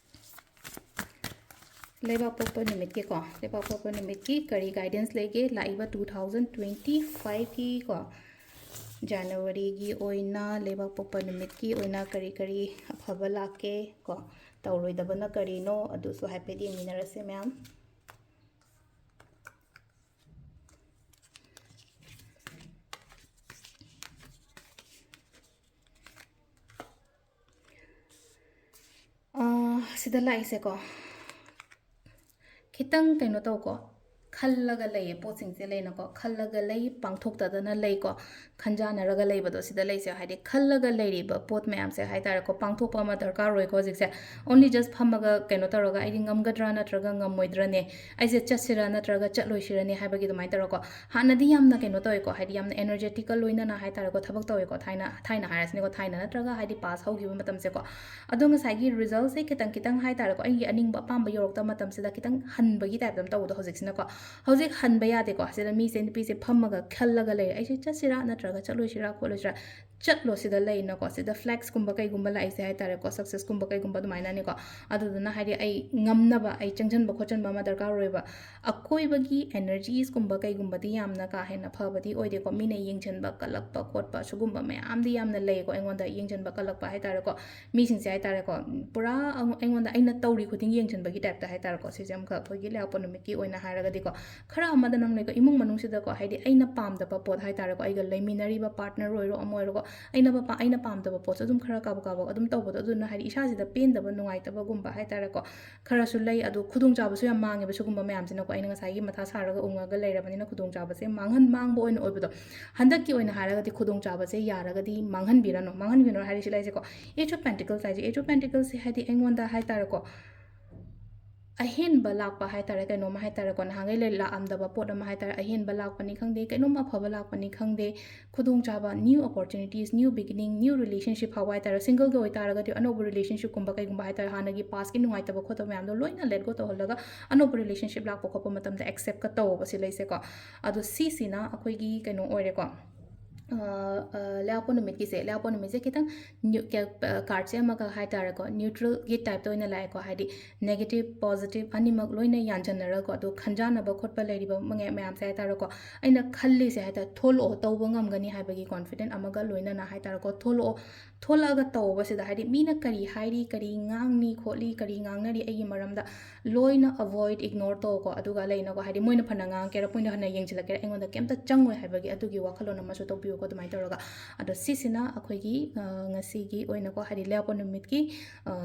ꯂꯩꯕꯥꯛꯄꯣꯛꯄ ꯅꯨꯃꯤꯠꯀꯤꯀꯣ, ꯂꯩꯕꯥꯛꯄꯣꯛꯄ ꯅꯨꯃꯤꯠꯀꯤ ꯀꯔꯤ ꯒꯥꯏꯗꯦꯟꯁ ꯂꯩꯒꯦ? ꯂꯥꯛꯏꯕ ꯇꯨ ꯊꯥꯎꯖꯟ ꯇ꯭ꯋꯦꯟꯇꯤ ꯐꯥꯏꯚꯀꯤꯀꯣ, ꯖꯅꯋꯥꯔꯤꯒꯤ ꯑꯣꯏꯅ ꯂꯩꯕꯥꯛꯄꯣꯛꯄ ꯅꯨꯃꯤꯠꯀꯤ ꯑꯣꯏꯅ ꯀꯔꯤ ꯀꯔꯤ ꯑꯐꯕ ꯂꯥꯛꯀꯦ ꯀꯣ, ꯇꯧꯔꯣꯏꯗꯕꯅ ꯀꯔꯤꯅꯣ, ꯑꯗꯨꯁꯨ ꯍꯥꯏꯐꯦꯠ ꯌꯦꯡꯃꯤꯟꯅꯔꯁꯦ ꯃꯌꯥꯝ꯫ ꯑꯥ, ꯁꯤꯗ ꯂꯥꯛꯏꯁꯦꯀꯣ, ꯈꯤꯇꯪ ꯀꯩꯅꯣ ꯇꯧꯀꯣ, ꯈꯜꯂꯒ ꯂꯩꯌꯦ ꯄꯣꯠꯁꯤꯡꯁꯦ ꯂꯩꯅꯀꯣ, ꯈꯜꯂꯒ ꯂꯩ, ꯄꯥꯡꯊꯣꯛꯇꯗꯅ ꯂꯩꯀꯣ, ꯈꯟꯖꯥꯟꯅꯔꯒ ꯂꯩꯕꯗꯣ ꯁꯤꯗ ꯂꯩꯁꯦ꯫ ꯍꯥꯏꯗꯤ ꯈꯜꯂꯒ ꯂꯩꯔꯤꯕ ꯄꯣꯠ ꯃꯌꯥꯝꯁꯦ ꯍꯥꯏꯇꯥꯔꯦꯀꯣ, ꯄꯥꯡꯊꯣꯛꯄ ꯑꯃ ꯗꯔꯀꯥꯔ ꯑꯣꯏꯀꯣ ꯍꯧꯖꯤꯛꯁꯦ꯫ Only just ꯐꯝꯃꯒ ꯀꯩꯅꯣ ꯇꯧꯔꯒ ꯑꯩꯗꯤ ꯉꯝꯒꯗ꯭ꯔꯥ ꯅꯠꯇ꯭ꯔꯒ ꯉꯝꯃꯣꯏꯗ꯭ꯔꯅꯦ, ꯑꯩꯁꯦ ꯆꯠꯁꯤꯔꯥ ꯅꯠꯇ꯭ꯔꯒ ꯆꯠꯂꯣꯏꯁꯤꯔꯅꯦ ꯍꯥꯏꯕꯒꯤ ꯑꯗꯨꯃꯥꯏꯅ ꯇꯧꯔꯀꯣ꯫ ꯍꯥꯟꯅꯗꯤ ꯌꯥꯝꯅ ꯀꯩꯅꯣ ꯇꯧꯋꯦꯀꯣ, ꯍꯥꯏꯗꯤ ꯌꯥꯝꯅ ꯑꯦꯅꯔꯖꯦꯇꯤꯛꯀ ꯂꯣꯏꯅꯅ ꯍꯥꯏꯇꯥꯔꯦꯀꯣ, ꯊꯕꯛ ꯇꯧꯋꯦꯀꯣ, ꯊꯥꯏꯅ, ꯊꯥꯏꯅ ꯍꯥꯏꯔꯁꯤꯅꯦꯀꯣ, ꯊꯥꯏꯅ ꯅꯠꯇ꯭ꯔꯒ ꯍꯥꯏꯗꯤ ꯄꯥꯁ ꯍꯧꯈꯤꯕ ꯃꯇꯝꯁꯦꯀꯣ꯫ ꯑꯗꯣ ꯉꯁꯥꯏꯒꯤ ꯔꯤꯖꯜꯁꯦ ꯈꯤꯇꯪ ꯈꯤꯇꯪ ꯍꯥꯏꯇꯥꯔꯦꯀꯣ, ꯑꯩꯒꯤ ꯑꯅꯤꯡꯕ ꯑꯄꯥꯝꯕ ꯌꯧꯔꯛꯇꯕ ꯃꯇꯝꯁꯤꯗ ꯈꯤꯇꯪ ꯍꯟꯕꯒꯤ ꯇꯥꯏꯞꯇ ꯑꯃ ꯇꯧꯕꯗꯣ ꯍꯧꯖꯤꯛꯁꯤꯅꯀꯣ꯫ ꯍꯧꯖꯤꯛ ꯍꯟꯕ ꯌꯥꯗꯦꯀꯣ꯫ ꯁꯤꯗ ꯃꯤꯁꯦ, ꯅꯨꯄꯤꯁꯦ ꯐꯝꯃꯒ ꯈꯜꯂꯒ ꯂꯩꯔꯦ, "ꯑꯩꯁꯦ ꯆꯠꯁꯤꯔꯥ ꯅꯠꯇ꯭ꯔꯒ ꯆꯠꯂꯣꯏꯁꯤꯔꯥ ꯈꯣꯠꯂꯣꯏꯁꯤꯔꯥ?" ꯆꯠꯂꯣ ꯁꯤꯗ ꯂꯩꯅꯀꯣ꯫ ꯁꯤꯗ ꯐ꯭ꯂꯦꯛꯁꯀꯨꯝꯕ ꯀꯩꯒꯨꯝꯕ ꯂꯥꯛꯏꯁꯦ ꯍꯥꯏ ꯇꯥꯔꯦꯀꯣ, ꯁꯛꯁꯦꯁꯀꯨꯝꯕ ꯀꯩꯒꯨꯝꯕ ꯑꯗꯨꯃꯥꯏꯅꯅꯤꯀꯣ꯫ ꯑꯗꯨꯗꯨꯅ ꯍꯥꯏꯗꯤ ꯑꯩ ꯉꯝꯅꯕ, ꯑꯩ ꯆꯪꯁꯤꯟꯕ ꯈꯣꯠꯆꯟꯕ ꯑꯃ ꯗꯔꯀꯥꯔ ꯑꯣꯏꯕ꯫ ꯑꯀꯣꯏꯕꯒꯤ ꯑꯦꯅꯔꯖꯤꯁꯀꯨꯝꯕ ꯀꯩꯒꯨꯝꯕꯗꯤ ꯌꯥꯝꯅ ꯀꯥ ꯍꯦꯟꯅ ꯐꯕꯗꯤ ꯑꯣꯏꯗꯦꯀꯣ꯫ ꯃꯤꯅ ꯌꯦꯡꯁꯤꯟꯕ ꯀꯜꯂꯛꯄ ꯈꯣꯠꯄ ꯁꯤꯒꯨꯝꯕ ꯃꯌꯥꯝꯗꯤ ꯌꯥꯝꯅ ꯂꯩꯀꯣ꯫ ꯑꯩꯉꯣꯟꯗ ꯌꯦꯡꯁꯤꯟꯕ ꯀꯜꯂꯛꯄ ꯍꯥꯏ ꯇꯥꯔꯦꯀꯣ꯫ ꯃꯤꯁꯤꯡꯁꯦ ꯍꯥꯏ ꯇꯥꯔꯦꯀꯣ, ꯄꯨꯔꯥ ꯑꯩꯉꯣꯟꯗ ꯑꯩꯅ ꯇꯧꯔꯤ ꯈꯨꯗꯤꯡ ꯌꯦꯡꯁꯤꯟꯕꯒꯤ ꯇꯥꯏꯞꯇ ꯍꯥꯏ ꯇꯥꯔꯦꯀꯣ꯫ ꯁꯤꯁꯦ ꯑꯃꯈꯛ ꯑꯩꯈꯣꯏꯒꯤ ꯂꯩꯕꯥꯛꯄꯣꯛꯄ ꯅꯨꯃꯤꯠꯀꯤ ꯑꯣꯏꯅ ꯍꯥꯏꯔꯒꯗꯤꯀꯣ꯫ ꯈꯔ ꯑꯃꯗ ꯅꯪ ꯂꯩꯀꯣ, ꯏꯃꯨꯡ ꯃꯅꯨꯡꯁꯤꯗꯀꯣ, ꯍꯥꯏꯗꯤ ꯑꯩꯅ ꯄꯥꯝꯗꯕ ꯄꯣꯠ ꯍꯥꯏ ꯇꯥꯔꯦꯀꯣ, ꯑꯩꯒ ꯂꯩꯃꯤꯟꯅꯔꯤꯕ ꯄꯥꯔꯠꯅꯔ ꯑꯣꯏꯔꯣ ꯑꯃ ꯑꯣꯏꯔꯣꯀꯣ, ꯑꯩꯅ ꯄꯥ-, ꯑꯩꯅ ꯄꯥꯝꯗꯕ ꯄꯣꯠꯁꯨ ꯑꯗꯨꯝ ꯈꯔ ꯀꯥꯕꯛ ꯀꯥꯕꯛ ꯑꯗꯨꯝ ꯇꯧꯕꯗꯣ, ꯑꯗꯨꯅ ꯍꯥꯏꯗꯤ ꯏꯁꯥꯁꯤꯗ ꯄꯦꯟꯗꯕ, ꯅꯨꯡꯉꯥꯏꯇꯕꯒꯨꯝꯕ ꯍꯥꯏ ꯇꯥꯔꯦꯀꯣ, ꯈꯔꯁꯨ ꯂꯩ꯫ ꯑꯗꯣ ꯈꯨꯗꯣꯡꯆꯥꯕꯁꯨ ꯌꯥꯝ ꯃꯥꯡꯉꯦꯕ ꯁꯤꯒꯨꯝꯕ ꯃꯌꯥꯝꯁꯤꯅꯀꯣ꯫ ꯑꯩꯅ ꯉꯁꯥꯏꯒꯤ ꯃꯊꯥ ꯁꯥꯔꯒ ꯎꯪꯉꯒ ꯂꯩꯔꯕꯅꯤꯅ ꯈꯨꯗꯣꯡꯆꯥꯕꯁꯦ ꯃꯥꯡꯍꯟ-, ꯃꯥꯡꯕ ꯑꯣꯏꯅ ꯑꯣꯏꯕꯗꯣ꯫ ꯍꯟꯗꯛꯀꯤ ꯑꯣꯏꯅ ꯍꯥꯏꯔꯒꯗꯤ ꯈꯨꯗꯣꯡꯆꯥꯕꯁꯦ ꯌꯥꯔꯒꯗꯤ ꯃꯥꯡꯍꯟꯕꯤꯔꯅꯨ꯫ ꯃꯥꯡꯍꯟꯕꯤꯔꯅꯨ ꯍꯥꯏꯔꯤꯁꯤ ꯂꯩꯁꯦꯀꯣ, Eight of Pentacles ꯍꯥꯏꯁꯦ, Eight of Pentaclesꯁꯦ ꯍꯥꯏꯗꯤ ꯑꯩꯉꯣꯟꯗ ꯍꯥꯏ ꯇꯥꯔꯦꯀꯣ, ꯑꯍꯦꯟꯕ ꯂꯥꯛꯄ ꯍꯥꯏ ꯇꯥꯔꯦ, ꯀꯩꯅꯣꯝꯃ ꯍꯥꯏ ꯇꯥꯔꯦꯀꯣ, ꯅꯍꯥꯟꯈꯩ ꯂꯩ-, ꯂꯥꯛꯑꯝꯗꯕ ꯄꯣꯠ ꯑꯃ ꯍꯥꯏ ꯇꯥꯔꯦ, ꯑꯍꯦꯟꯕ ꯂꯥꯛꯄꯅꯤ ꯈꯪꯗꯦ, ꯀꯩꯅꯣꯝ ꯑꯐꯕ ꯂꯥꯛꯄꯅꯤ ꯈꯪꯗꯦ, ꯈꯨꯗꯣꯡꯆꯥꯕ, new opportunities, new beginning, new relationship ꯍꯥꯎꯕ ꯍꯥꯏ ꯇꯥꯔꯦ꯫ ꯁꯤꯡꯒꯜꯒ ꯑꯣꯏ ꯇꯥꯔꯒꯗꯤ ꯑꯅꯧꯕ ꯔꯤꯂꯦꯁꯟꯁꯤꯞꯀꯨꯝꯕ ꯀꯩꯒꯨꯝꯕ ꯍꯥꯏ ꯇꯥꯔꯦ, ꯍꯥꯟꯅꯒꯤ ꯄꯥꯁꯀꯤ ꯅꯨꯡꯉꯥꯏꯇꯕ ꯈꯣꯠꯇꯕ ꯃꯌꯥꯝꯗꯣ ꯂꯣꯏꯅ let go ꯇꯧꯍꯜꯂꯒ ꯑꯅꯧꯕ ꯔꯤꯂꯦꯁꯟꯁꯤꯞ ꯂꯥꯛꯄ ꯈꯣꯠꯄ ꯃꯇꯝꯗ ꯑꯦꯛꯁꯦꯞꯀ ꯇꯧꯕ ꯁꯤ ꯂꯩꯁꯦꯀꯣ꯫ ꯑꯗꯣ ꯁꯤꯁꯤꯅ ꯑꯩꯈꯣꯏꯒꯤ ꯀꯩꯅꯣ ꯑꯣꯏꯔꯦꯀꯣ, ꯂꯩꯕꯥꯛꯄꯣꯛꯄ ꯅꯨꯃꯤꯠꯀꯤꯁꯦ, ꯂꯩꯕꯥꯛꯄꯣꯛꯄ ꯅꯨꯃꯤꯠꯁꯦ ꯈꯤꯇꯪ ꯀꯥꯔꯠꯁꯦ ꯑꯃꯒ ꯍꯥꯏ ꯇꯥꯔꯦꯀꯣ, ꯅ꯭ꯌꯨꯇ꯭ꯔꯦꯜꯒꯤ ꯇꯥꯏꯞꯇ ꯑꯣꯏꯅ ꯂꯥꯛꯑꯦꯀꯣ, ꯍꯥꯏꯗꯤ ꯅꯦꯒꯦꯇꯤꯞ ꯄꯣꯖꯤꯇꯤꯞ ꯑꯅꯤꯃꯛ ꯂꯣꯏꯅ ꯌꯥꯟꯁꯤꯟꯅꯔꯒꯀꯣ꯫ ꯑꯗꯣ ꯈꯟꯖꯥꯟꯅꯕ ꯈꯣꯠꯄ ꯂꯩꯔꯤꯕ ꯃꯌꯥꯝꯁꯦ ꯍꯥꯏ ꯇꯥꯔꯦꯀꯣ, ꯑꯩꯅ ꯈꯜꯂꯤꯁꯦ ꯍꯥꯏ ꯇꯥꯔꯦ, ꯊꯣꯛꯂꯛꯑꯣ, ꯇꯧꯕ ꯉꯝꯒꯅꯤ ꯍꯥꯏꯕꯒꯤ ꯀꯣꯟꯐꯤꯗꯦꯟ ꯑꯃꯒ ꯂꯣꯏꯅꯅ ꯍꯥꯏ ꯇꯥꯔꯦꯀꯣ, ꯊꯣꯛꯂꯛꯑꯣ꯫ ꯊꯣꯛꯂꯛꯑꯒ ꯇꯧꯕꯁꯤꯗ ꯍꯥꯏꯗꯤ ꯃꯤꯅ ꯀꯔꯤ ꯍꯥꯏꯔꯤ, ꯀꯔꯤ ꯉꯥꯡꯅꯤ ꯈꯣꯠꯂꯤ, ꯀꯔꯤ ꯉꯥꯡꯅꯔꯤ ꯑꯩꯒꯤ ꯃꯔꯝꯗ, ꯂꯣꯏꯅ ꯑꯦꯚꯣꯏꯗ, ꯏꯒꯅꯣꯔ ꯇꯧꯀꯣ꯫ ꯑꯗꯨꯒ ꯂꯩꯅꯀꯣ, ꯍꯥꯏꯗꯤ ꯃꯣꯏꯅ ꯐꯅ ꯉꯥꯡꯉꯛꯀꯦꯔꯥ, ꯃꯣꯏꯅ ꯐꯅ ꯌꯦꯡꯁꯤꯜꯂꯛꯀꯦꯔꯥ, ꯑꯩꯉꯣꯟꯗ ꯀꯩꯝꯇ ꯆꯪꯉꯣꯏ ꯍꯥꯏꯕꯒꯤ ꯑꯗꯨꯒꯤ ꯋꯥꯈꯜꯂꯣꯟ ꯑꯃꯁꯨ ꯇꯧꯕꯤꯌꯨꯀꯣ꯫ ꯑꯗꯨꯃꯥꯏꯅ ꯇꯧꯔꯒ, ꯑꯗꯣ ꯁꯤꯁꯤꯅ ꯑꯩꯈꯣꯏꯒꯤ ꯉꯁꯤꯒꯤ ꯑꯣꯏꯅꯀꯣ, ꯍꯥꯏꯗꯤ ꯂꯩꯕꯥꯛꯄꯣꯛꯄ ꯅꯨꯃꯤꯠꯀꯤ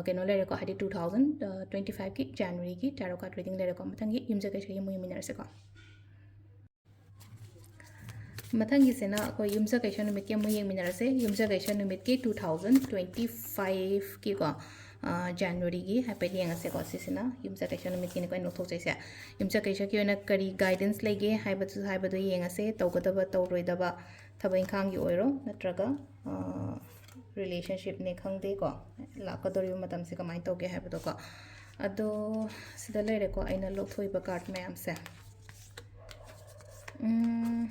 ꯀꯩꯅꯣ ꯂꯩꯔꯦꯀꯣ, ꯍꯥꯏꯗꯤ two thousand twenty fiveꯀꯤ Januaryꯒꯤ tarot card reading ꯂꯩꯔꯦꯀꯣ꯫ ꯃꯊꯪꯒꯤ ꯌꯨꯝꯁꯀꯩꯁꯒꯤ ꯑꯃꯨꯛ ꯌꯦꯡꯃꯤꯟꯅꯔꯁꯦꯀꯣ꯫ ꯃꯊꯪꯒꯤꯁꯤꯅ ꯑꯩꯈꯣꯏ ꯌꯨꯝꯁꯀꯩꯁ ꯅꯨꯃꯤꯠꯀꯤ ꯑꯃꯨꯛ ꯌꯦꯡꯃꯤꯟꯅꯔꯁꯦ꯫ ꯌꯨꯝꯁꯀꯩꯁ ꯅꯨꯃꯤꯠꯀꯤ two thousand twenty fiveꯀꯤꯀꯣ, Januaryꯒꯤ ꯍꯥꯏꯐꯦꯠ ꯌꯦꯡꯉꯁꯦꯀꯣ꯫ ꯁꯤꯁꯤꯅ ꯌꯨꯝꯁꯀꯩꯁ ꯅꯨꯃꯤꯠꯀꯤꯅꯤꯀꯣ ꯑꯩꯅ ꯂꯧꯊꯣꯛꯆꯩꯁꯦ꯫ ꯌꯨꯝꯁꯀꯩꯁꯒꯤ ꯑꯣꯏꯅ ꯀꯔꯤ ꯒꯥꯏꯗꯦꯟꯁ ꯂꯩꯒꯦ ꯍꯥꯏꯕꯗꯨ, ꯍꯥꯏꯕꯗꯨ ꯌꯦꯡꯉꯁꯦ꯫ ꯇꯧꯒꯗꯕ ꯇꯧꯔꯣꯏꯗꯕ ꯊꯕꯛ ꯏꯪꯈꯥꯡꯒꯤ ꯑꯣꯏꯔꯣ ꯅꯠꯇ꯭ꯔꯒ ꯔꯤꯂꯦꯁꯟꯁꯤꯞꯅꯦ ꯈꯪꯗꯦꯀꯣ, ꯂꯥꯛꯀꯗꯧꯔꯤꯕ ꯃꯇꯝꯁꯦ ꯀꯃꯥꯏꯅ ꯇꯧꯒꯦ ꯍꯥꯏꯕꯗꯣꯀꯣ꯫ ꯑꯗꯣ ꯁꯤꯗ ꯂꯩꯔꯦꯀꯣ ꯑꯩꯅ ꯂꯧꯊꯣꯛꯏꯕ ꯀꯥꯔꯠ ꯃꯌꯥꯝꯁꯦ꯫ ꯎꯝ,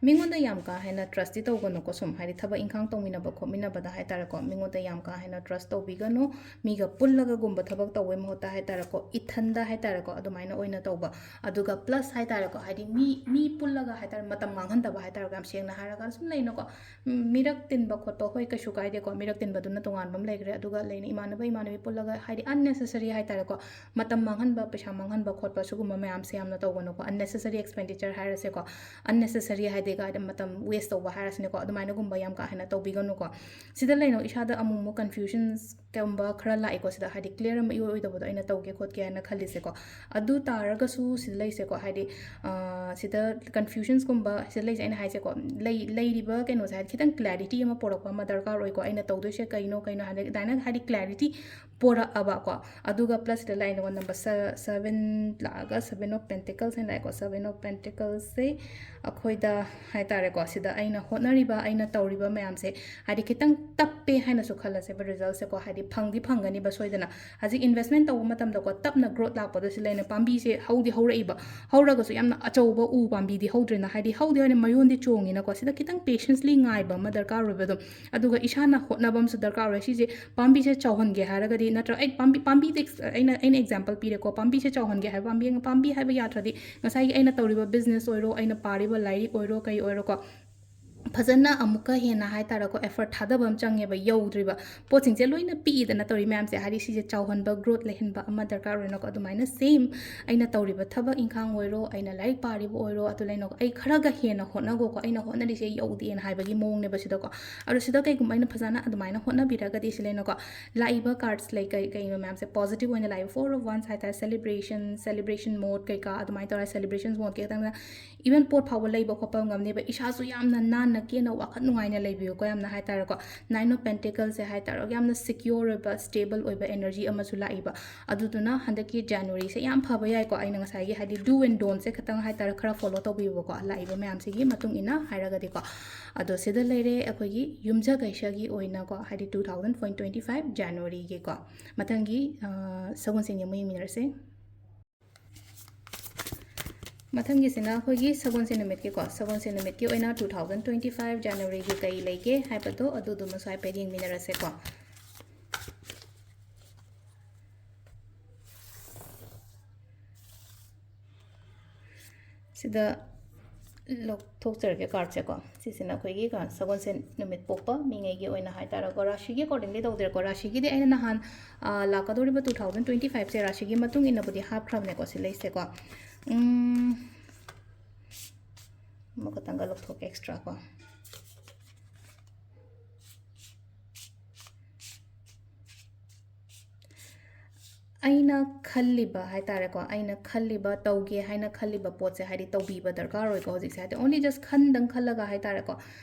ꯃꯤꯉꯣꯟꯗ ꯌꯥꯝ ꯀꯥ ꯍꯦꯟꯅ ꯇ꯭ꯔꯁꯇꯤ ꯇꯧꯒꯅꯨꯀꯣ꯫ ꯁꯨꯝ ꯍꯥꯏꯗꯤ ꯊꯕꯛ ꯏꯪꯈꯥꯡ ꯇꯧꯃꯤꯟꯅꯕ ꯈꯣꯠꯃꯤꯟꯅꯕꯗ ꯍꯥꯏꯇꯥꯔꯦꯀꯣ, ꯃꯤꯉꯣꯟꯗ ꯌꯥꯝ ꯀꯥ ꯍꯦꯟꯅ ꯇ꯭ꯔꯁ ꯇꯧꯕꯤꯒꯅꯨ꯫ ꯃꯤꯒ ꯄꯨꯜꯂꯒꯒꯨꯝꯕ ꯊꯕꯛ ꯇꯧꯕꯩ ꯃꯍꯨꯠꯇ ꯍꯥꯏꯇꯥꯔꯦꯀꯣ, ꯏꯊꯟꯗ ꯍꯥꯏꯇꯥꯔꯦꯀꯣ, ꯑꯗꯨꯃꯥꯏꯅ ꯑꯣꯏꯅ ꯇꯧꯕ꯫ ꯑꯗꯨꯒ ꯄ꯭ꯂꯁ ꯍꯥꯏꯇꯥꯔꯦꯀꯣ, ꯍꯥꯏꯗꯤ ꯃꯤ ꯃꯤ ꯄꯨꯜꯂꯒ ꯍꯥꯏꯇꯥꯔꯦ, ꯃꯇꯝ ꯃꯥꯡꯍꯟꯗꯕ ꯍꯥꯏꯇꯥꯔꯦꯀꯣ꯫ ꯌꯥꯝ ꯁꯦꯡꯅ ꯍꯥꯏꯔꯒ ꯁꯨꯝ ꯂꯩꯅꯀꯣ, ꯎꯝ, ꯃꯤꯔꯛ ꯇꯤꯟꯕ ꯈꯣꯠꯄ, ꯍꯣꯏ, ꯀꯩꯁꯨ ꯀꯥꯏꯗꯦꯀꯣ꯫ ꯃꯤꯔꯛ ꯇꯤꯟꯕꯗꯨꯅ ꯇꯣꯉꯥꯟꯕ ꯑꯃ ꯂꯩꯈ꯭ꯔꯦ꯫ ꯑꯗꯨꯒ ꯂꯩꯅ ꯏꯃꯥꯟꯅꯕ ꯏꯃꯥꯟꯅꯕꯤ ꯄꯨꯜꯂꯒ ꯍꯥꯏꯗꯤ unnecessary ꯍꯥꯏꯇꯥꯔꯦꯀꯣ, ꯃꯇꯝ ꯃꯥꯡꯍꯟꯕ, ꯄꯩꯁꯥ ꯃꯥꯡꯍꯟꯕ ꯈꯣꯠꯄ, ꯁꯤꯒꯨꯝꯕ ꯃꯌꯥꯝꯁꯦ ꯌꯥꯝꯅ ꯇꯧꯒꯅꯨꯀꯣ꯫ Unnecessary expenditure ꯍꯥꯏꯔꯁꯦꯀꯣ, unnecessary ꯍꯥꯏꯗꯤ ꯀꯥꯏꯗ ꯃꯇꯝ ꯋꯦꯁ ꯇꯧꯕ ꯍꯥꯏꯔꯁꯤꯅꯦꯀꯣ, ꯑꯗꯨꯃꯥꯏꯅꯒꯨꯝꯕ ꯌꯥꯝ ꯀꯥ ꯍꯦꯟꯅ ꯇꯧꯕꯤꯒꯅꯨꯀꯣ꯫ ꯁꯤꯗ ꯂꯩꯅꯣ, ꯏꯁꯥꯗ ꯑꯃꯨꯛ ꯑꯃꯨꯛ ꯀꯟꯐ꯭ꯌꯨꯖꯟꯁ ꯀꯨꯝꯕ ꯈꯔ ꯂꯥꯛꯑꯦꯀꯣ ꯁꯤꯗ, ꯍꯥꯏꯗꯤ ꯀ꯭ꯂꯤꯌꯥꯔ ꯑꯃ ꯏꯑꯣꯏ ꯑꯣꯏꯗꯕꯗꯣ ꯑꯩꯅ ꯇꯧꯒꯦ ꯈꯣꯠꯀꯦ ꯍꯥꯏꯅ ꯈꯜꯂꯤꯁꯦꯀꯣ꯫ ꯑꯗꯨ ꯇꯥꯔꯒꯁꯨ ꯁꯤꯗ ꯂꯩꯁꯦꯀꯣ, ꯍꯥꯏꯗꯤ, ꯑ, ꯁꯤꯗ ꯀꯟꯐ꯭ꯌꯨꯖꯟꯁꯀꯨꯝꯕ ꯁꯤꯗ ꯂꯩꯁꯦ, ꯑꯩꯅ ꯍꯥꯏꯁꯦꯀꯣ, ꯂꯩ-, ꯂꯩꯔꯤꯕ ꯀꯩꯅꯣꯁꯦ ꯍꯥꯏꯗꯤ ꯈꯤꯇꯪ ꯀ꯭ꯂꯦꯔꯤꯇꯤ ꯑꯃ ꯄꯨꯔꯛꯄ ꯑꯃ ꯗꯔꯀꯥꯔ ꯑꯣꯏꯀꯣ꯫ ꯑꯩꯅ ꯇꯧꯗꯣꯏꯁꯦ ꯀꯩꯅꯣ, ꯀꯩꯅꯣ ꯍꯥꯏꯅ ꯑꯗꯨꯃꯥꯏꯅ ꯍꯥꯏꯗꯤ ꯀ꯭ꯂꯦꯔꯤꯇꯤ ꯄꯣꯔꯛꯑꯕꯀꯣ꯫ ꯑꯗꯨꯒ ꯄ꯭ꯂꯁ ꯁꯤꯗ ꯂꯥꯛꯏꯅꯦꯀꯣ, ꯅꯝꯕꯔ ꯁ-, ꯁꯚꯦꯟ ꯂꯥꯛꯑꯒ ꯁꯚꯦꯟ ꯑꯣꯐ ꯄꯦꯟꯇꯤꯀꯜꯁ ꯍꯥꯏꯅ ꯂꯥꯛꯑꯦꯀꯣ꯫ ꯁꯚꯦꯟ ꯑꯣꯐ ꯄꯦꯟꯇꯤꯀꯜꯁꯁꯦ ꯑꯩꯈꯣꯏꯗ ꯍꯥꯏꯇꯥꯔꯦꯀꯣ, ꯁꯤꯗ ꯑꯩꯅ ꯍꯣꯠꯅꯔꯤꯕ, ꯑꯩꯅ ꯇꯧꯔꯤꯕ ꯃꯌꯥꯝꯁꯦ ꯍꯥꯏꯗꯤ ꯈꯤꯇꯪ ꯇꯞꯄꯦ ꯍꯥꯏꯅꯁꯨ ꯈꯜꯂꯁꯦꯕ ꯔꯤꯖꯜꯁꯦꯀꯣ꯫ ꯍꯥꯏꯗꯤ ꯐꯪꯗꯤ ꯐꯪꯒꯅꯤꯕ ꯁꯣꯏꯗꯅ꯫ ꯍꯧꯖꯤꯛ ꯏꯟꯚꯦꯁꯃꯦꯟ ꯇꯧꯕ ꯃꯇꯝꯗꯀꯣ, ꯇꯞꯅ ꯒ꯭ꯔꯣꯠ ꯂꯥꯛꯄꯗꯣ ꯁꯤ ꯂꯩꯅ ꯄꯥꯝꯕꯤꯁꯦ ꯍꯧꯗꯤ ꯍꯧꯔꯛꯏꯕ, ꯍꯧꯔꯒꯁꯨ ꯌꯥꯝꯅ ꯑꯆꯧꯕ ꯎ ꯄꯥꯝꯕꯤꯗꯤ ꯍꯧꯗ꯭ꯔꯦꯅ, ꯍꯥꯏꯗꯤ ꯍꯧꯗꯤ ꯍꯧꯔꯦ, ꯃꯌꯣꯟꯗꯤ ꯆꯣꯡꯉꯤꯅꯀꯣ꯫ ꯁꯤꯗ ꯈꯤꯇꯪ ꯄꯦꯁꯦꯟꯁꯂꯤ ꯉꯥꯏꯕ ꯑꯃ ꯗꯔꯀꯥꯔ ꯑꯣꯏꯕ ꯑꯗꯨꯝ, ꯑꯗꯨꯒ ꯏꯁꯥꯅ ꯍꯣꯠꯅꯕ ꯑꯃꯁꯨ ꯗꯔꯀꯥꯔ ꯑꯣꯏ꯫ ꯁꯤꯁꯦ ꯄꯥꯝꯕꯤꯁꯦ ꯆꯥꯎꯍꯟꯒꯦ ꯍꯥꯏꯔꯒꯗꯤ, ꯅꯠꯇ꯭ꯔꯒ ꯑꯩ ꯄꯥꯝꯕꯤ, ꯄꯥꯝꯕꯤꯗ ꯑꯩꯅ, ꯑꯩꯅ ꯑꯦꯛꯖꯥꯝꯄꯜ ꯄꯤꯔꯦꯀꯣ꯫ ꯄꯥꯝꯕꯤꯁꯦ ꯆꯥꯎꯍꯟꯒꯦ ꯍꯥꯏꯕ ꯄꯥꯝꯕꯤ, ꯄꯥꯝꯕꯤ ꯍꯥꯏꯕ ꯌꯥꯗ꯭ꯔꯗꯤ ꯉꯁꯥꯏꯒꯤ ꯑꯩꯅ ꯇꯧꯔꯤꯕ ꯕꯤꯖꯤꯅꯦꯁ ꯑꯣꯏꯔꯣ, ꯑꯩꯅ ꯄꯥꯔꯤꯕ ꯂꯥꯏꯔꯤꯛ ꯑꯣꯏꯔꯣ, ꯀꯩ ꯑꯣꯏꯔꯣꯀꯣ, ꯐꯖꯅ ꯑꯃꯨꯛꯀ ꯍꯦꯟꯅ ꯍꯥꯏꯇꯥꯔꯦꯀꯣ, ꯑꯦꯐꯔꯠ ꯊꯥꯗꯕ ꯑꯃ ꯆꯪꯉꯦꯕ꯫ ꯌꯧꯗ꯭ꯔꯤꯕ ꯄꯣꯠꯁꯤꯡꯁꯦ ꯂꯣꯏꯅ ꯄꯤꯛꯏꯗꯅ ꯇꯧꯔꯤ ꯃꯌꯥꯝꯁꯦ, ꯍꯥꯏꯗꯤ ꯁꯤꯁꯦ ꯆꯥꯎꯍꯟꯕ, ꯒ꯭ꯔꯣꯠ ꯂꯩꯍꯟꯕ ꯑꯃ ꯗꯔꯀꯥꯔ ꯑꯣꯏꯅꯀꯣ꯫ ꯑꯗꯨꯃꯥꯏꯅ ꯁꯦꯝ ꯑꯩꯅ ꯇꯧꯔꯤꯕ ꯊꯕꯛ ꯏꯪꯈꯥꯡ ꯑꯣꯏꯔꯣ, ꯑꯩꯅ ꯂꯥꯏꯔꯤꯛ ꯄꯥꯔꯤꯕ ꯑꯣꯏꯔꯣ, ꯑꯗꯨ ꯂꯩꯅꯀꯣ, ꯑꯩ ꯈꯔꯒ ꯍꯦꯟꯅ ꯍꯣꯠꯅꯒꯣꯀꯣ꯫ ꯑꯩꯅ ꯍꯣꯠꯅꯔꯤꯁꯦ ꯌꯧꯗꯦꯅ ꯍꯥꯏꯕꯒꯤ ꯃꯑꯣꯡꯅꯦꯕ ꯁꯤꯗꯀꯣ꯫ ꯑꯗꯣ ꯁꯤꯗ ꯀꯩꯒꯨꯝꯕ ꯑꯩꯅ ꯐꯖꯅ ꯑꯗꯨꯃꯥꯏꯅ ꯍꯣꯠꯅꯕꯤꯔꯒꯗꯤ ꯁꯤ ꯂꯩꯅꯀꯣ, ꯂꯥꯛꯏꯕ ꯀꯥꯔꯠꯁ ꯂꯩ, ꯀꯩ ꯀꯩꯅꯣ ꯃꯌꯥꯝꯁꯦ ꯄꯣꯖꯤꯇꯤꯚ ꯑꯣꯏꯅ ꯂꯥꯛꯏꯕ, ꯐꯣꯔ ꯑꯣꯐ ꯋꯥꯟꯁ ꯍꯥꯏꯇꯥꯔꯦ, ꯁꯦꯂꯤꯕ꯭ꯔꯦꯁꯟ, ꯁꯦꯂꯤꯕ꯭ꯔꯦꯁꯟ ꯃꯣꯠ ꯀꯩꯀꯥ ꯑꯗꯨꯃꯥꯏꯅ ꯇꯧꯔꯦ꯫ ꯁꯦꯂꯤꯕ꯭ꯔꯦꯁꯟ ꯃꯣꯠꯀꯤ ꯈꯤꯇꯪ ꯏꯚꯟ ꯄꯣꯠ ꯐꯥꯎꯕ ꯂꯩꯕ ꯈꯣꯠꯄ ꯉꯝꯅꯦꯕ꯫ ꯏꯁꯥꯁꯨ ꯌꯥꯝꯅ ꯅꯥꯟꯅ ꯀꯦꯅ ꯋꯥꯈꯜ ꯅꯨꯡꯉꯥꯏꯅ ꯂꯩꯕꯤꯌꯨꯀꯣ, ꯌꯥꯝꯅ ꯍꯥꯏꯇꯥꯔꯦꯀꯣ꯫ ꯅꯥꯏꯟ ꯑꯣꯐ ꯄꯦꯟꯇꯤꯀꯜꯁꯦ ꯍꯥꯏꯇꯥꯔꯦ, ꯌꯥꯝꯅ ꯁꯤꯀ꯭ꯌꯣꯔ ꯑꯣꯏꯕ, ꯁ꯭ꯇꯦꯕꯜ ꯑꯣꯏꯕ ꯑꯦꯅꯔꯖꯤ ꯑꯃꯁꯨ ꯂꯥꯛꯏꯕ꯫ ꯑꯗꯨꯗꯨꯅ ꯍꯟꯗꯛꯀꯤ ꯖꯅꯋꯥꯔꯤꯁꯦ ꯌꯥꯝ ꯐꯕ ꯌꯥꯏꯀꯣ꯫ ꯑꯩꯅ ꯉꯁꯥꯏꯒꯤ ꯍꯥꯏꯗꯤ ꯗꯨ ꯑꯦꯟ ꯗꯣꯟꯁꯦ ꯈꯤꯇꯪ ꯍꯥꯏꯇꯥꯔꯦ, ꯈꯔ ꯐꯣꯂꯣ ꯇꯧꯕꯤꯌꯨꯕꯀꯣ, ꯂꯥꯛꯏꯕ ꯃꯌꯥꯝꯁꯤꯒꯤ ꯃꯇꯨꯡ ꯏꯟꯅ ꯍꯥꯏꯔꯒꯗꯤꯀꯣ꯫ ꯑꯗꯣ ꯁꯤꯗ ꯂꯩꯔꯦ ꯑꯩꯈꯣꯏꯒꯤ ꯌꯨꯝꯖꯀꯩꯁꯒꯤ ꯑꯣꯏꯅꯀꯣ, ꯍꯥꯏꯗꯤ two thousand twenty five ꯖꯅꯋꯥꯔꯤꯒꯤꯀꯣ꯫ ꯃꯊꯪꯒꯤ, ꯑ, ꯁꯒꯣꯜꯁꯦꯟꯒꯤ ꯑꯃꯨꯛ ꯌꯦꯡꯃꯤꯟꯅꯔꯁꯦ꯫ ꯃꯊꯪꯒꯤꯁꯤꯅ ꯑꯩꯈꯣꯏꯒꯤ ꯁꯒꯣꯜꯁꯦꯟ ꯅꯨꯃꯤꯠꯀꯤꯀꯣ, ꯁꯒꯣꯜꯁꯦꯟ ꯅꯨꯃꯤꯠꯀꯤ ꯑꯣꯏꯅ two thousand twenty five Januaryꯒꯤ ꯀꯩ ꯂꯩꯒꯦ ꯍꯥꯏꯕꯗꯣ ꯑꯗꯨꯗꯨꯃꯁꯨ ꯍꯥꯏꯐꯦꯠ ꯌꯦꯡꯃꯤꯟꯅꯔꯁꯦꯀꯣ꯫ ꯁꯤꯗ ꯂꯧꯊꯣꯛꯆꯔꯒꯦ cardꯁꯦꯀꯣ꯫ ꯁꯤꯁꯤꯅ ꯑꯩꯈꯣꯏꯒꯤ ꯀ-, ꯁꯒꯣꯜꯁꯦꯟ ꯅꯨꯃꯤꯠ ꯄꯣꯛꯄ ꯃꯤꯉꯩꯒꯤ ꯑꯣꯏꯅ ꯍꯥꯏꯇꯥꯔꯦꯀꯣ꯫ ꯔꯥꯁꯤꯒꯤ accordingly ꯇꯧꯗꯦꯀꯣ꯫ ꯔꯥꯁꯤꯒꯤꯗꯤ ꯑꯩꯅ ꯅꯍꯥꯟ, ꯑ, ꯂꯥꯛꯀꯗꯧꯔꯤꯕ two thousand twenty fiveꯁꯦ ꯔꯥꯁꯤꯒꯤ ꯃꯇꯨꯡ ꯏꯟꯅꯕꯨꯗꯤ ꯍꯥꯞꯈ꯭ꯔꯕꯅꯦꯀꯣ꯫ ꯁꯤ ꯂꯩꯁꯦꯀꯣ꯫ ꯎꯝ, ꯑꯃꯈꯛꯇꯪꯒ ꯂꯧꯊꯣꯛꯀꯦ extra ꯀꯣ꯫ ꯑꯩꯅ ꯈꯜꯂꯤꯕ ꯍꯥꯏꯇꯥꯔꯦꯀꯣ, ꯑꯩꯅ ꯈꯜꯂꯤꯕ, ꯇꯧꯒꯦ ꯍꯥꯏꯅ ꯈꯜꯂꯤꯕ ꯄꯣꯠꯁꯦ, ꯍꯥꯏꯗꯤ, ꯇꯧꯕꯤꯕ ꯗꯔꯀꯥꯔ ꯑꯣꯏꯀꯣ꯫ ꯍꯧꯖꯤꯛꯁꯦ, ꯍꯥꯏꯗꯤ, only just ꯈꯟꯗꯪ ꯈꯜꯂꯒ ꯍꯥꯏꯇꯥꯔꯦꯀꯣ,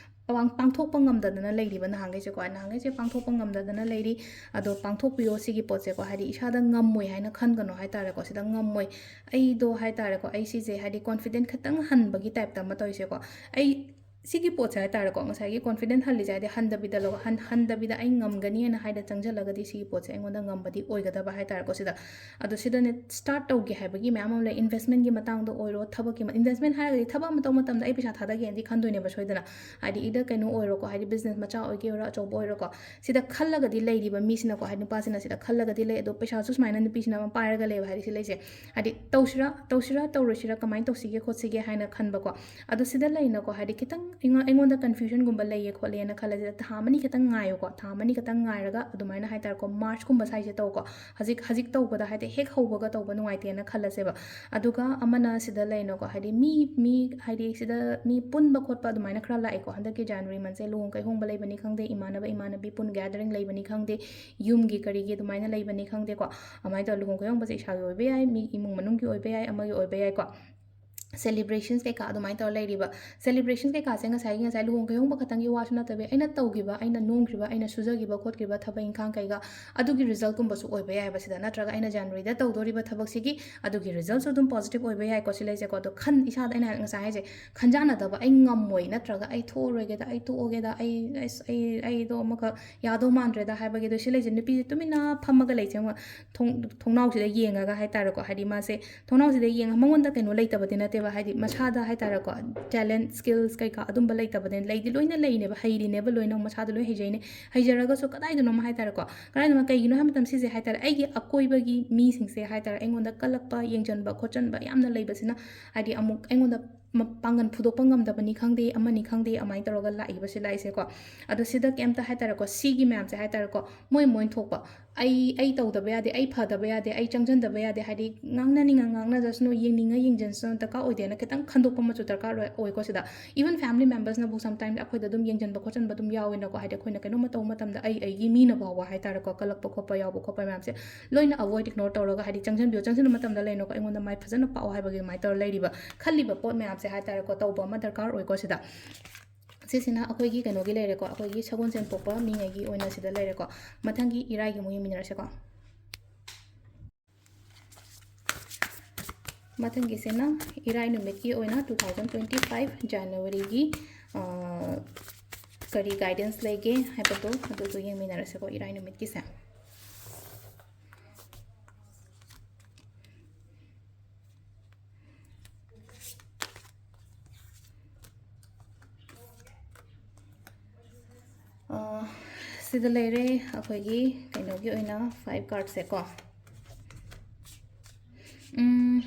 ꯄꯥꯡ-, ꯄꯥꯡꯊꯣꯛꯄ ꯉꯝꯗꯗꯅ ꯂꯩꯔꯤꯕ ꯅꯍꯥꯟꯈꯩꯁꯦꯀꯣ, ꯅꯍꯥꯟꯈꯩꯁꯦ ꯄꯥꯡꯊꯣꯛꯄ ꯉꯝꯗꯗꯅ ꯂꯩꯔꯤ꯫ ꯑꯗꯣ ꯄꯥꯡꯊꯣꯛꯄꯤꯌꯣ ꯁꯤꯒꯤ ꯄꯣꯠꯁꯦꯀꯣ꯫ ꯍꯥꯏꯗꯤ, ꯏꯁꯥꯗ ꯉꯝꯃꯣꯏ ꯍꯥꯏꯅ ꯈꯟꯒꯅꯣ ꯍꯥꯏꯇꯥꯔꯦꯀꯣ꯫ ꯁꯤꯗ ꯉꯝꯃꯣꯏ, ꯑꯩꯗꯣ ꯍꯥꯏꯇꯥꯔꯦꯀꯣ, ꯑꯩ ꯁꯤꯁꯦ, ꯍꯥꯏꯗꯤ, confident ꯈꯤꯇꯪ ꯍꯟꯕꯒꯤ typeꯇ ꯑꯃ ꯇꯧꯔꯤꯁꯦꯀꯣ꯫ ꯑꯩ ꯁꯤꯒꯤ ꯄꯣꯠꯁꯦ ꯍꯥꯏꯇꯥꯔꯦꯀꯣ, ꯉꯁꯥꯏꯒꯤ confident ꯍꯜꯂꯤꯁꯦ, ꯍꯥꯏꯗꯤ, ꯍꯟꯗꯕꯤꯗ ꯂꯧ-, ꯍꯟ-, ꯍꯟꯗꯕꯤꯗ ꯑꯩ ꯉꯝꯒꯅꯤꯅ ꯍꯥꯏꯅ ꯆꯪꯁꯤꯜꯂꯒꯗꯤ, ꯁꯤꯒꯤ ꯄꯣꯠꯁꯦ ꯑꯩꯉꯣꯟꯗ ꯉꯝꯕꯗꯤ ꯑꯣꯏꯒꯗꯕ ꯍꯥꯏꯇꯥꯔꯦꯀꯣ꯫ ꯁꯤꯗ, ꯑꯗꯣ ꯁꯤꯗꯅꯦ, start ꯇꯧꯒꯦ ꯍꯥꯏꯕꯒꯤ ꯃꯌꯥꯝ ꯑꯃ ꯂꯩ꯫ Investmentꯀꯤ ꯃꯇꯥꯡꯗ ꯑꯣꯏꯔꯣ, ꯊꯕꯛꯀꯤ ꯃ-, investment ꯍꯥꯏꯔꯒꯗꯤ ꯊꯕꯛ ꯑꯃ ꯇꯧꯕ ꯃꯇꯝꯗ ꯑꯩ ꯄꯩꯁꯥ ꯊꯥꯗꯒꯦꯅꯗꯤ ꯈꯟꯗꯣꯏꯅꯦꯕ ꯁꯣꯏꯗꯅ꯫ ꯍꯥꯏꯗꯤ, either ꯀꯩꯅꯣ ꯑꯣꯏꯔꯣꯀꯣ, ꯍꯥꯏꯗꯤ, business ꯃꯆꯥ ꯑꯣꯏꯒꯦ ꯑꯣꯏꯔꯣ, ꯑꯆꯧꯕ ꯑꯣꯏꯔꯣꯀꯣ, ꯁꯤꯗ ꯈꯜꯂꯒꯗꯤ ꯂꯩꯔꯤꯕ ꯃꯤꯁꯤꯅꯀꯣ, ꯍꯥꯏꯗꯤ, ꯅꯨꯄꯥꯁꯤꯅ ꯁꯤꯗ ꯈꯜꯂꯒꯗꯤ ꯂꯩ꯫ ꯑꯗꯣ ꯄꯩꯁꯥꯁꯨ ꯁꯨꯃꯥꯏꯅ ꯅꯨꯄꯤꯁꯤꯅ ꯑꯃ ꯄꯥꯏꯔꯒ ꯂꯩꯕ, ꯍꯥꯏꯗꯤ, ꯁꯤ ꯂꯩꯁꯦ꯫ ꯍꯥꯏꯗꯤ, ꯇꯧꯁꯤꯔꯥ, ꯇꯧꯁꯤꯔꯥ, ꯇꯧꯔꯣꯏꯁꯤꯔꯥ, ꯀꯃꯥꯏꯅ ꯇꯧꯁꯤꯒꯦ ꯈꯣꯠꯁꯤꯒꯦ ꯍꯥꯏꯅ ꯈꯟꯕꯀꯣ꯫ ꯑꯗꯣ ꯁꯤꯗ ꯂꯩꯅꯀꯣ, ꯍꯥꯏꯗꯤ, ꯈꯤꯇꯪ ꯑꯩꯉꯣꯟ-, ꯑꯩꯉꯣꯟꯗ confusionꯒꯨꯝꯕ ꯂꯩꯌꯦ ꯈꯣꯠꯂꯦꯅ ꯈꯜꯂꯁꯤꯗ, ꯊꯥ ꯑꯃꯅꯤ ꯈꯤꯇꯪ ꯉꯥꯏꯌꯨꯀꯣ꯫ ꯊꯥ ꯑꯃꯅꯤ ꯈꯤꯇꯪ ꯉꯥꯏꯔꯒ ꯑꯗꯨꯃꯥꯏꯅ ꯍꯥꯏꯇꯥꯔꯦꯀꯣ, Marchꯀꯨꯝꯕ ꯁ꯭ꯋꯥꯏꯁꯦ ꯇꯧꯀꯣ꯫ ꯍꯧꯖꯤꯛ, ꯍꯧꯖꯤꯛ ꯇꯧꯕꯗ, ꯍꯥꯏꯗꯤ, ꯍꯦꯛ ꯍꯧꯕꯒ ꯇꯧꯕ ꯅꯨꯡꯉꯥꯏꯇꯦꯅ ꯈꯜꯂꯁꯦꯕ꯫ ꯑꯗꯨꯒ ꯑꯃꯅ ꯁꯤꯗ ꯂꯩꯅꯀꯣ, ꯍꯥꯏꯗꯤ, ꯃꯤ, ꯃꯤ, ꯍꯥꯏꯗꯤ, ꯁꯤꯗ ꯃꯤ ꯄꯨꯟꯕ ꯈꯣꯠꯄ ꯑꯗꯨꯃꯥꯏꯅ ꯈꯔ ꯂꯥꯛꯑꯦꯀꯣ꯫ ꯍꯟꯗꯛꯀꯤ January monthꯁꯦ ꯂꯨꯍꯣꯡ ꯀꯩꯍꯣꯡꯕ ꯂꯩꯕꯅꯤ ꯈꯪꯗꯦ, ꯏꯃꯥꯟꯅꯕ ꯏꯃꯥꯟꯅꯕꯤ ꯄꯨꯟ gathering ꯂꯩꯕꯅꯤ ꯈꯪꯗꯦ, ꯌꯨꯝꯒꯤ ꯀꯔꯤꯒꯤ ꯑꯗꯨꯃꯥꯏꯅ ꯂꯩꯕꯅꯤ ꯈꯪꯗꯦꯀꯣ꯫ ꯑꯗꯨꯃꯥꯏꯅ ꯇꯧꯔ ꯂꯨꯍꯣꯡ ꯀꯩꯍꯣꯡꯕꯁꯦ ꯏꯁꯥꯒꯤ ꯑꯣꯏꯕ ꯌꯥꯏ, ꯃꯤ ꯏꯃꯨꯡ ꯃꯅꯨꯡꯒꯤ ꯑꯣꯏꯕ ꯌꯥꯏ, ꯑꯃꯒꯤ ꯑꯣꯏꯕ ꯌꯥꯏꯀꯣ꯫ Celebrations ꯀꯩꯀꯥ ꯑꯗꯨꯃꯥꯏꯅ ꯇꯧꯔ ꯂꯩꯔꯤꯕ꯫ Celebrations ꯀꯩꯀꯥꯁꯦ ꯉꯁꯥꯏꯒꯤ, ꯉꯁꯥꯏ ꯂꯨꯍꯣꯡ ꯀꯩꯍꯣꯡꯕ ꯈꯛꯇꯪꯒꯤ ꯋꯥꯁꯨ ꯅꯠꯇꯕꯤ, ꯑꯩꯅ ꯇꯧꯈꯤꯕ, ꯑꯩꯅ ꯅꯣꯝꯈꯤꯕ, ꯑꯩꯅ ꯁꯨꯖꯈꯤꯕ ꯈꯣꯠꯈꯤꯕ ꯊꯕꯛ ꯏꯪꯈꯥꯡ ꯀꯩꯒ ꯑꯗꯨꯒꯤ resultꯀꯨꯝꯕꯁꯨ ꯑꯣꯏꯕ ꯌꯥꯏꯕ ꯁꯤꯗ, ꯅꯠꯇ꯭ꯔꯒ ꯑꯩꯅ Januaryꯗ ꯇꯧꯗꯣꯔꯤꯕ ꯊꯕꯛꯁꯤꯒꯤ ꯑꯗꯨꯒꯤ resultꯁꯨ ꯑꯗꯨꯝ positive ꯑꯣꯏꯕ ꯌꯥꯏꯀꯣ꯫ ꯁꯤ ꯂꯩꯁꯦꯀꯣ꯫ ꯑꯗꯣ ꯈꯟ-, ꯏꯁꯥꯗ ꯑꯩꯅ ꯉꯁꯥꯏ ꯍꯥꯏꯁꯦ, ꯈꯟꯖꯥꯟꯅꯗꯕ, "ꯑꯩ ꯉꯝꯃꯣꯏ", ꯅꯠꯇ꯭ꯔꯒ "ꯑꯩ ꯊꯣꯛꯑꯔꯣꯏꯒꯦꯗ, ꯑꯩ ꯇꯣꯛꯑꯒꯦꯗ, ꯑꯩ, ꯑꯁ, ꯑꯩ, ꯑꯩꯗꯣ ꯑꯃꯈꯛ ꯌꯥꯗꯧ ꯃꯥꯟꯗ꯭ꯔꯦꯗ" ꯍꯥꯏꯕꯒꯤ꯫ ꯑꯗꯣ ꯁꯤ ꯂꯩꯁꯦ, ꯅꯨꯄꯤꯁꯦ ꯇꯨꯃꯤꯟꯅ ꯐꯝꯃꯒ ꯂꯩꯁꯦ, ꯌꯦꯡꯉꯣ, ꯊꯣꯡ-, ꯊꯣꯡꯅꯥꯎꯁꯤꯗ ꯌꯦꯡꯉꯒ ꯍꯥꯏꯇꯥꯔꯦꯀꯣ꯫ ꯍꯥꯏꯗꯤ, ꯃꯥꯁꯦ ꯊꯣꯡꯅꯥꯎꯁꯤꯗ ꯌꯦꯡꯉ, ꯃꯉꯣꯟꯗ ꯀꯩꯅꯣ ꯂꯩꯇꯕꯗꯤ ꯅꯠꯇꯦ, ꯍꯥꯏꯗꯤ ꯃꯁꯥꯗ ꯍꯥꯏꯇꯥꯔꯦꯀꯣ, talent, skills ꯀꯩꯀꯥ ꯑꯗꯨꯝꯕ ꯂꯩꯇꯕꯅꯦ, ꯂꯩꯗꯤ ꯂꯣꯏꯅ ꯂꯩꯅꯦꯕ, ꯍꯩꯔꯤꯅꯦꯕ ꯂꯣꯏꯅ, ꯃꯁꯥꯗ ꯂꯣꯏ ꯍꯩꯖꯩꯅꯦ꯫ ꯍꯩꯖꯔꯒꯁꯨ ꯀꯗꯥꯏꯗꯅꯣꯃ ꯍꯥꯏꯇꯥꯔꯦꯀꯣ, ꯀꯗꯥꯏꯗꯅꯣ, ꯀꯩꯒꯤꯅꯣ ꯍꯥꯏꯕ ꯃꯇꯝ ꯁꯤꯁꯦ ꯍꯥꯏꯇꯥꯔꯦ, ꯑꯩꯒꯤ ꯑꯀꯣꯏꯕꯒꯤ ꯃꯤꯁꯤꯡꯁꯦ ꯍꯥꯏꯇꯥꯔꯦ, ꯑꯩꯉꯣꯟꯗ ꯀꯜꯂꯛꯄ, ꯌꯦꯡꯁꯤꯟꯕ ꯈꯣꯠꯆꯟꯕ ꯌꯥꯝꯅ ꯂꯩꯕꯁꯤꯅ ꯍꯥꯏꯗꯤ ꯑꯃꯨꯛ ꯑꯩꯉꯣꯟꯗ ꯃ-, ꯄꯥꯡꯒꯜ ꯐꯨꯗꯣꯛꯄ ꯉꯝꯗꯕꯅꯤ ꯈꯪꯗꯦ, ꯑꯃꯅꯤ ꯈꯪꯗꯦ, ꯑꯗꯨꯃꯥꯏꯅ ꯇꯧꯔꯒ ꯂꯥꯛꯏꯕꯁꯦ ꯂꯥꯛꯏꯁꯦꯀꯣ꯫ ꯑꯗꯣ ꯁꯤꯗ ꯀꯩꯝꯇ ꯍꯥꯏꯇꯥꯔꯦꯀꯣ, ꯁꯤꯒꯤ ꯃꯌꯥꯝꯁꯦ ꯍꯥꯏꯇꯥꯔꯦꯀꯣ, ꯃꯣꯏ ꯃꯣꯏ ꯊꯣꯛꯄ, ꯑꯩ, ꯑꯩ ꯇꯧꯗꯕ ꯌꯥꯗꯦ, ꯑꯩ ꯐꯗꯕ ꯌꯥꯗꯦ, ꯑꯩ ꯆꯪꯁꯤꯟꯗꯕ ꯌꯥꯗꯦ, ꯍꯥꯏꯗꯤ ꯉꯥꯡꯅꯅꯤꯡꯉ ꯉꯥꯡꯅꯖꯁꯅꯨ, ꯌꯦꯡꯅꯤꯡꯉ ꯌꯦꯡꯖꯁꯅꯨ, ꯗꯔꯀꯥꯔ ꯑꯣꯏꯗꯦꯅ ꯈꯤꯇꯪ ꯈꯟꯗꯣꯛꯄ ꯑꯃꯁꯨ ꯗꯔꯀꯥꯔ ꯑꯣꯏ, ꯑꯣꯏꯀꯣ ꯁꯤꯗ꯫ Even family members ꯅꯕꯨ sometimes ꯑꯩꯈꯣꯏꯗ ꯑꯗꯨꯝ ꯌꯦꯡꯁꯤꯟꯕ ꯈꯣꯠꯆꯟꯕ ꯑꯗꯨꯝ ꯌꯥꯎꯋꯦꯅꯀꯣ, ꯍꯥꯏꯗꯤ ꯑꯩꯈꯣꯏꯅ ꯀꯩꯅꯣꯝꯃ ꯇꯧꯕ ꯃꯇꯝꯗ ꯑꯩ, ꯑꯩꯒꯤ ꯃꯤꯅ ꯐꯥꯎꯕ ꯍꯥꯏꯇꯥꯔꯦꯀꯣ, ꯀꯜꯂꯛꯄ ꯈꯣꯠꯄ ꯌꯥꯎꯕ ꯈꯣꯠꯄ ꯃꯌꯥꯝꯁꯦ ꯂꯣꯏꯅ avoid, ignore ꯇꯧꯔꯒ, ꯍꯥꯏꯗꯤ ꯆꯪꯁꯤꯟꯕꯤꯌꯣ, ꯆꯪꯁꯤꯟꯕ ꯃꯇꯝꯗ ꯂꯩꯅꯀꯣ, ꯑꯩꯉꯣꯟꯗ ꯃꯥꯏ ꯐꯖꯅ ꯄꯥꯛꯑꯣ ꯍꯥꯏꯕꯒꯤ ꯑꯗꯨꯃꯥꯏꯅ ꯇꯧꯔ ꯂꯩꯔꯤꯕ, ꯈꯜꯂꯤꯕ ꯄꯣꯠ ꯃꯌꯥꯝꯁꯦ ꯍꯥꯏꯇꯥꯔꯦꯀꯣ, ꯇꯧꯕ ꯑꯃ ꯗꯔꯀꯥꯔ ꯑꯣꯏꯀꯣ ꯁꯤꯗ꯫ ꯁꯤꯁꯤꯅ ꯑꯩꯈꯣꯏꯒꯤ ꯀꯩꯅꯣꯒꯤ ꯂꯩꯔꯦꯀꯣ, ꯑꯩꯈꯣꯏꯒꯤ ꯁꯒꯣꯜꯁꯦꯟ ꯄꯣꯛꯄ ꯃꯤꯉꯩꯒꯤ ꯑꯣꯏꯅ ꯁꯤꯗ ꯂꯩꯔꯦꯀꯣ꯫ ꯃꯊꯪꯒꯤ ꯏꯔꯥꯏꯒꯤ ꯑꯃꯨꯛ ꯌꯦꯡꯃꯤꯟꯅꯔꯁꯦꯀꯣ꯫ ꯃꯊꯪꯒꯤꯁꯤꯅ ꯏꯔꯥꯏ ꯅꯨꯃꯤꯠꯀꯤ ꯑꯣꯏꯅ two thousand twenty five Januaryꯒꯤ, ꯑ, ꯀꯔꯤ guidance ꯂꯩꯒꯦ ꯍꯥꯏꯕꯗꯣ ꯑꯗꯨꯗꯣ ꯌꯦꯡꯃꯤꯟꯅꯔꯁꯦꯀꯣ, ꯏꯔꯥꯏ ꯅꯨꯃꯤꯠꯀꯤꯁꯦ꯫ ꯑ, ꯁꯤꯗ ꯂꯩꯔꯦ ꯑꯩꯈꯣꯏꯒꯤ ꯀꯩꯅꯣꯒꯤ ꯑꯣꯏꯅ five cardꯁꯦꯀꯣ꯫ ꯎꯝ,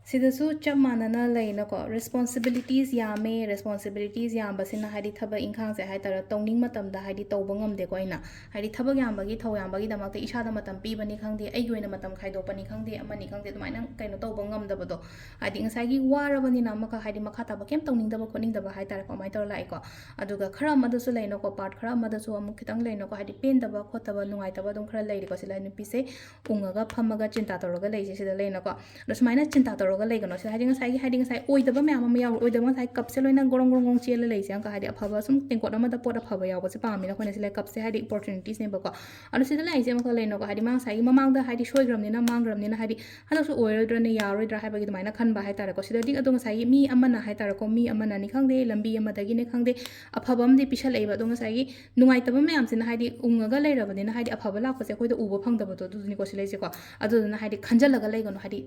ꯁꯤꯗꯁꯨ ꯆꯞ ꯃꯥꯟꯅꯅ ꯂꯩꯅꯀꯣ, responsibilities ꯌꯥꯝꯃꯦ, responsibilities ꯌꯥꯝꯕꯁꯤꯅ ꯍꯥꯏꯗꯤ ꯊꯕꯛ ꯏꯪꯈꯥꯡꯁꯦ ꯍꯥꯏꯇꯥꯔꯦ, ꯇꯧꯅꯤꯡ ꯃꯇꯝꯗ ꯍꯥꯏꯗꯤ ꯇꯧꯕ ꯉꯝꯗꯦꯀꯣ ꯑꯩꯅ꯫ ꯍꯥꯏꯗꯤ ꯊꯕꯛ ꯌꯥꯝꯕꯒꯤ, ꯊꯧ ꯌꯥꯝꯕꯒꯤꯗꯃꯛꯇ ꯏꯁꯥꯗ ꯃꯇꯝ ꯄꯤꯕꯅꯤ ꯈꯪꯗꯦ, ꯑꯩꯒꯤ ꯑꯣꯏꯅ ꯃꯇꯝ ꯈꯥꯏꯗꯣꯛꯄꯅꯤ ꯈꯪꯗꯦ, ꯑꯃꯅꯤ ꯈꯪꯗꯦ, ꯑꯗꯨꯃꯥꯏꯅ ꯀꯩꯅꯣ ꯇꯧꯕ ꯉꯝꯗꯕꯗꯣ, ꯍꯥꯏꯗꯤ ꯉꯁꯥꯏꯒꯤ ꯋꯥꯔꯕꯅꯤꯅ ꯑꯃꯈꯛ ꯍꯥꯏꯗꯤ ꯃꯈꯥ ꯇꯥꯕ ꯀꯩꯝ ꯇꯧꯅꯤꯡꯗꯕ ꯈꯣꯠꯅꯤꯡꯗꯕ ꯍꯥꯏꯇꯥꯔꯦꯀꯣ, ꯑꯗꯨꯃꯥꯏꯅ ꯇꯧꯔ ꯂꯥꯛꯏꯀꯣ꯫ ꯑꯗꯨꯒ ꯈꯔ ꯑꯃꯗꯁꯨ ꯂꯩꯅꯀꯣ, part ꯈꯔ ꯑꯃꯗꯁꯨ ꯑꯃꯨꯛ ꯈꯤꯇꯪ ꯂꯩꯅꯀꯣ, ꯍꯥꯏꯗꯤ ꯄꯦꯟꯗꯕ ꯈꯣꯠꯇꯕ ꯅꯨꯡꯉꯥꯏꯇꯕ ꯑꯗꯨꯝ ꯈꯔ ꯂꯩꯔꯤꯀꯣ꯫ ꯁꯤ ꯂꯥꯏ ꯅꯨꯄꯤꯁꯦ ꯎꯪꯉꯒ ꯐꯝꯃꯒ ꯆꯤꯟꯇꯥ ꯇꯧꯔꯒ ꯂꯩꯁꯦ ꯁꯤꯗ ꯂꯩꯅꯀꯣ꯫ ꯑꯗꯣ ꯁꯨꯃꯥꯏꯅ ꯆꯤꯟꯇꯥ ꯇꯧꯔꯒ ꯂꯩꯒꯅꯣ ꯁꯤꯗ, ꯍꯥꯏꯗꯤ ꯉꯁꯥꯏꯒꯤ, ꯍꯥꯏꯗꯤ ꯉꯁꯥꯏ ꯑꯣꯏꯗꯕ ꯃꯌꯥꯝ ꯑꯃ ꯌꯥꯎꯔꯤ, ꯑꯣꯏꯗꯕ ꯉꯁꯥꯏ cupꯁꯦ ꯂꯣꯏꯅ ꯒꯣꯔꯣꯡ ꯒꯣꯔꯣꯡ ꯒꯣꯔꯣꯡ ꯆꯦꯜꯂ ꯂꯩꯁꯦ ꯑꯃꯨꯛꯀ, ꯍꯥꯏꯗꯤ ꯑꯐꯕ ꯁꯨꯝ ꯇꯦꯡꯀꯣꯠ ꯑꯃꯗ ꯄꯣꯠ ꯑꯐꯕ ꯌꯥꯎꯕꯁꯦ ꯄꯥꯝꯃꯤꯅ ꯑꯩꯈꯣꯏꯅ ꯁꯤ ꯂꯩ, cupꯁꯦ ꯍꯥꯏꯗꯤ opportunitiesꯅꯦꯕꯀꯣ꯫ ꯑꯗꯣ ꯁꯤꯗ ꯂꯥꯛꯏꯁꯦ ꯑꯃꯈꯛ ꯂꯩꯅꯀꯣ, ꯍꯥꯏꯗꯤ ꯃꯥ ꯉꯁꯥꯏꯒꯤ ꯃꯃꯥꯡꯗ ꯍꯥꯏꯗꯤ ꯁꯣꯏꯈ꯭ꯔꯕꯅꯤꯅ, ꯃꯥꯡꯈ꯭ꯔꯕꯅꯤꯅ, ꯍꯥꯏꯗꯤ ꯍꯟꯗꯛꯁꯨ ꯑꯣꯏꯔꯣꯏꯗ꯭ꯔꯅꯦ, ꯌꯥꯔꯣꯏꯗ꯭ꯔꯥ ꯍꯥꯏꯕꯒꯤ ꯑꯗꯨꯃꯥꯏꯅ ꯈꯟꯕ ꯍꯥꯏꯇꯥꯔꯦꯀꯣ꯫ ꯁꯤꯗꯗꯤ ꯑꯗꯣ ꯉꯁꯥꯏꯒꯤ ꯃꯤ ꯑꯃꯅ ꯍꯥꯏꯇꯥꯔꯦꯀꯣ, ꯃꯤ ꯑꯃꯅꯅꯤ ꯈꯪꯗꯦ, ꯂꯝꯕꯤ ꯑꯃꯗꯒꯤꯅꯦ ꯈꯪꯗꯦ, ꯑꯐꯕ ꯑꯃꯗꯤ ꯄꯤꯁꯜꯂꯛꯏꯕ꯫ ꯑꯗꯣ ꯉꯁꯥꯏꯒꯤ ꯅꯨꯡꯉꯥꯏꯇꯕ ꯃꯌꯥꯝꯁꯤꯅ ꯍꯥꯏꯗꯤ ꯎꯪꯉꯒ ꯂꯩꯔꯕꯅꯤꯅ, ꯍꯥꯏꯗꯤ ꯑꯐꯕ ꯂꯥꯛꯄꯁꯦ ꯑꯩꯈꯣꯏꯗ ꯎꯕ ꯐꯪꯗꯕꯗꯣ ꯑꯗꯨꯗꯨꯅꯤꯀꯣ ꯁꯤ ꯂꯩꯁꯦꯀꯣ꯫ ꯑꯗꯨꯗꯨꯅ ꯍꯥꯏꯗꯤ ꯈꯟꯖꯜꯂꯒ ꯂꯩꯒꯅꯨ, ꯍꯥꯏꯗꯤ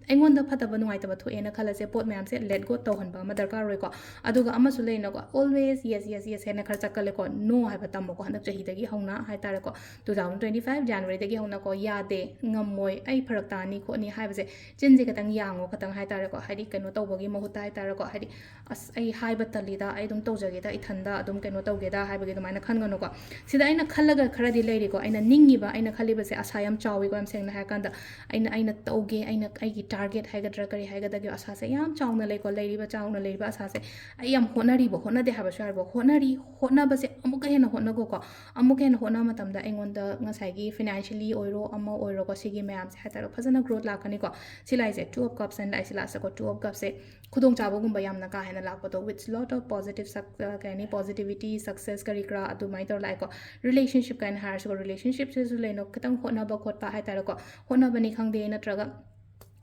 ꯑꯩꯉꯣꯟꯗ ꯐꯠꯇꯕ ꯅꯨꯡꯉꯥꯏꯇꯕ ꯊꯣꯛꯑꯦꯅ ꯈꯜꯂꯁꯦ, ꯄꯣꯠ ꯃꯌꯥꯝꯁꯦ let go ꯇꯧꯍꯟꯕ ꯑꯃ ꯗꯔꯀꯥꯔ ꯑꯣꯏꯀꯣ꯫ ꯑꯗꯨꯒ ꯑꯃꯁꯨ ꯂꯩꯅꯀꯣ, always yes, yes, yes ꯍꯥꯏꯅ ꯈꯔ ꯆꯠꯀꯜꯂꯦꯀꯣ꯫ No ꯍꯥꯏꯕ ꯇꯝꯃꯣꯀꯣ, ꯍꯟꯗꯛ ꯆꯍꯤꯗꯒꯤ ꯍꯧꯅ ꯍꯥꯏꯇꯥꯔꯦꯀꯣ, two thousand twenty five Januaryꯗꯒꯤ ꯍꯧꯅꯀꯣ, ꯌꯥꯗꯦ, ꯉꯝꯃꯣꯏ, ꯑꯩ ꯐꯔꯛ ꯇꯥꯅꯤ ꯈꯣꯠꯅꯤ ꯍꯥꯏꯕꯁꯦ ꯆꯤꯟꯁꯦ ꯈꯤꯇꯪ ꯌꯥꯡꯉꯣ ꯈꯤꯇꯪ ꯍꯥꯏꯇꯥꯔꯦꯀꯣ, ꯍꯥꯏꯗꯤ ꯀꯩꯅꯣ ꯇꯧꯕꯒꯤ ꯃꯍꯨꯠꯇ ꯍꯥꯏꯇꯥꯔꯦꯀꯣ, ꯍꯥꯏꯗꯤ ꯑꯁ ꯑꯩ ꯍꯥꯏꯕ ꯇꯜꯂꯤꯗ, ꯑꯩ ꯑꯗꯨꯝ ꯇꯧꯖꯒꯦꯗ, ꯏꯊꯟꯗ ꯑꯗꯨꯝ ꯀꯩꯅꯣ ꯇꯧꯒꯦꯗ ꯍꯥꯏꯕꯒꯤ ꯑꯗꯨꯃꯥꯏꯅ ꯈꯟꯒꯅꯨꯀꯣ꯫ ꯁꯤꯗ ꯑꯩꯅ ꯈꯜꯂꯒ ꯈꯔꯗꯤ ꯂꯩꯔꯤꯀꯣ, ꯑꯩꯅ ꯅꯤꯡꯉꯤꯕ, ꯑꯩꯅ ꯈꯜꯂꯤꯕꯁꯦ ꯑꯁꯥ ꯌꯥꯝ ꯆꯥꯎꯋꯤꯀꯣ, ꯌꯥꯝ ꯁꯦꯡꯅ ꯍꯥꯏꯔꯀꯥꯟꯗ꯫ ꯑꯩꯅ, ꯑꯩꯅ ꯇꯧꯒꯦ, ꯑꯩꯅ, ꯑꯩꯒꯤ target ꯍꯥꯏꯒꯗ꯭ꯔꯥ ꯀꯔꯤ ꯍꯥꯏꯒꯗꯒꯦ, ꯑꯁꯥꯁꯦ ꯌꯥꯝ ꯆꯥꯎꯅ ꯂꯩꯀꯣ, ꯂꯩꯔꯤꯕ ꯆꯥꯎꯅ ꯂꯩꯔꯤꯕ ꯑꯁꯥꯁꯦ꯫ ꯑꯩ ꯌꯥꯝ ꯍꯣꯠꯅꯔꯤꯕ, ꯍꯣꯠꯅꯗꯦ ꯍꯥꯏꯕꯁꯨ ꯌꯥꯔꯤꯕ, ꯍꯣꯠꯅꯔꯤ, ꯍꯣꯠꯅꯕꯁꯦ ꯑꯃꯨꯛꯀ ꯍꯦꯟꯅ ꯍꯣꯠꯅꯒꯣꯀꯣ꯫ ꯑꯃꯨꯛꯀ ꯍꯦꯟꯅ ꯍꯣꯠꯅꯕ ꯃꯇꯝꯗ ꯑꯩꯉꯣꯟꯗ ꯉꯁꯥꯏꯒꯤ financially ꯑꯣꯏꯔꯣ, ꯑꯃ ꯑꯣꯏꯔꯣꯀꯣ, ꯁꯤꯒꯤ ꯃꯌꯥꯝꯁꯦ ꯍꯥꯏꯇꯥꯔꯦ ꯐꯖꯅ growth ꯂꯥꯛꯀꯅꯤꯀꯣ꯫ ꯁꯤ ꯂꯥꯛꯏꯁꯦ Two of Cups ꯍꯥꯏꯅ ꯂꯥꯛꯏꯁꯦ ꯂꯥꯛꯁꯦꯀꯣ, Two of Cupꯁꯦ ꯈꯨꯗꯣꯡꯆꯥꯕꯒꯨꯝꯕ ꯌꯥꯝꯅ ꯀꯥ ꯍꯦꯟꯅ ꯂꯥꯛꯄꯗꯣ, with lot of positive suc-, ꯑ, ꯀꯩ ꯍꯥꯏꯅꯤ, positivity, success ꯀꯔꯤ ꯀꯔꯥ ꯑꯗꯨꯃꯥꯏꯅ ꯇꯧꯔ ꯂꯥꯛꯑꯦꯀꯣ꯫ Relationship ꯀꯥꯏꯅ ꯍꯥꯏꯔꯁꯨꯀꯣ, relationshipꯁꯤꯁꯨ ꯂꯩꯅꯣ ꯈꯤꯇꯪ ꯍꯣꯠꯅꯕ ꯈꯣꯠꯄ ꯍꯥꯏꯇꯥꯔꯦꯀꯣ, ꯍꯣꯠꯅꯕꯅꯤ ꯈꯪꯗꯦ ꯅꯠꯇ꯭ꯔꯒ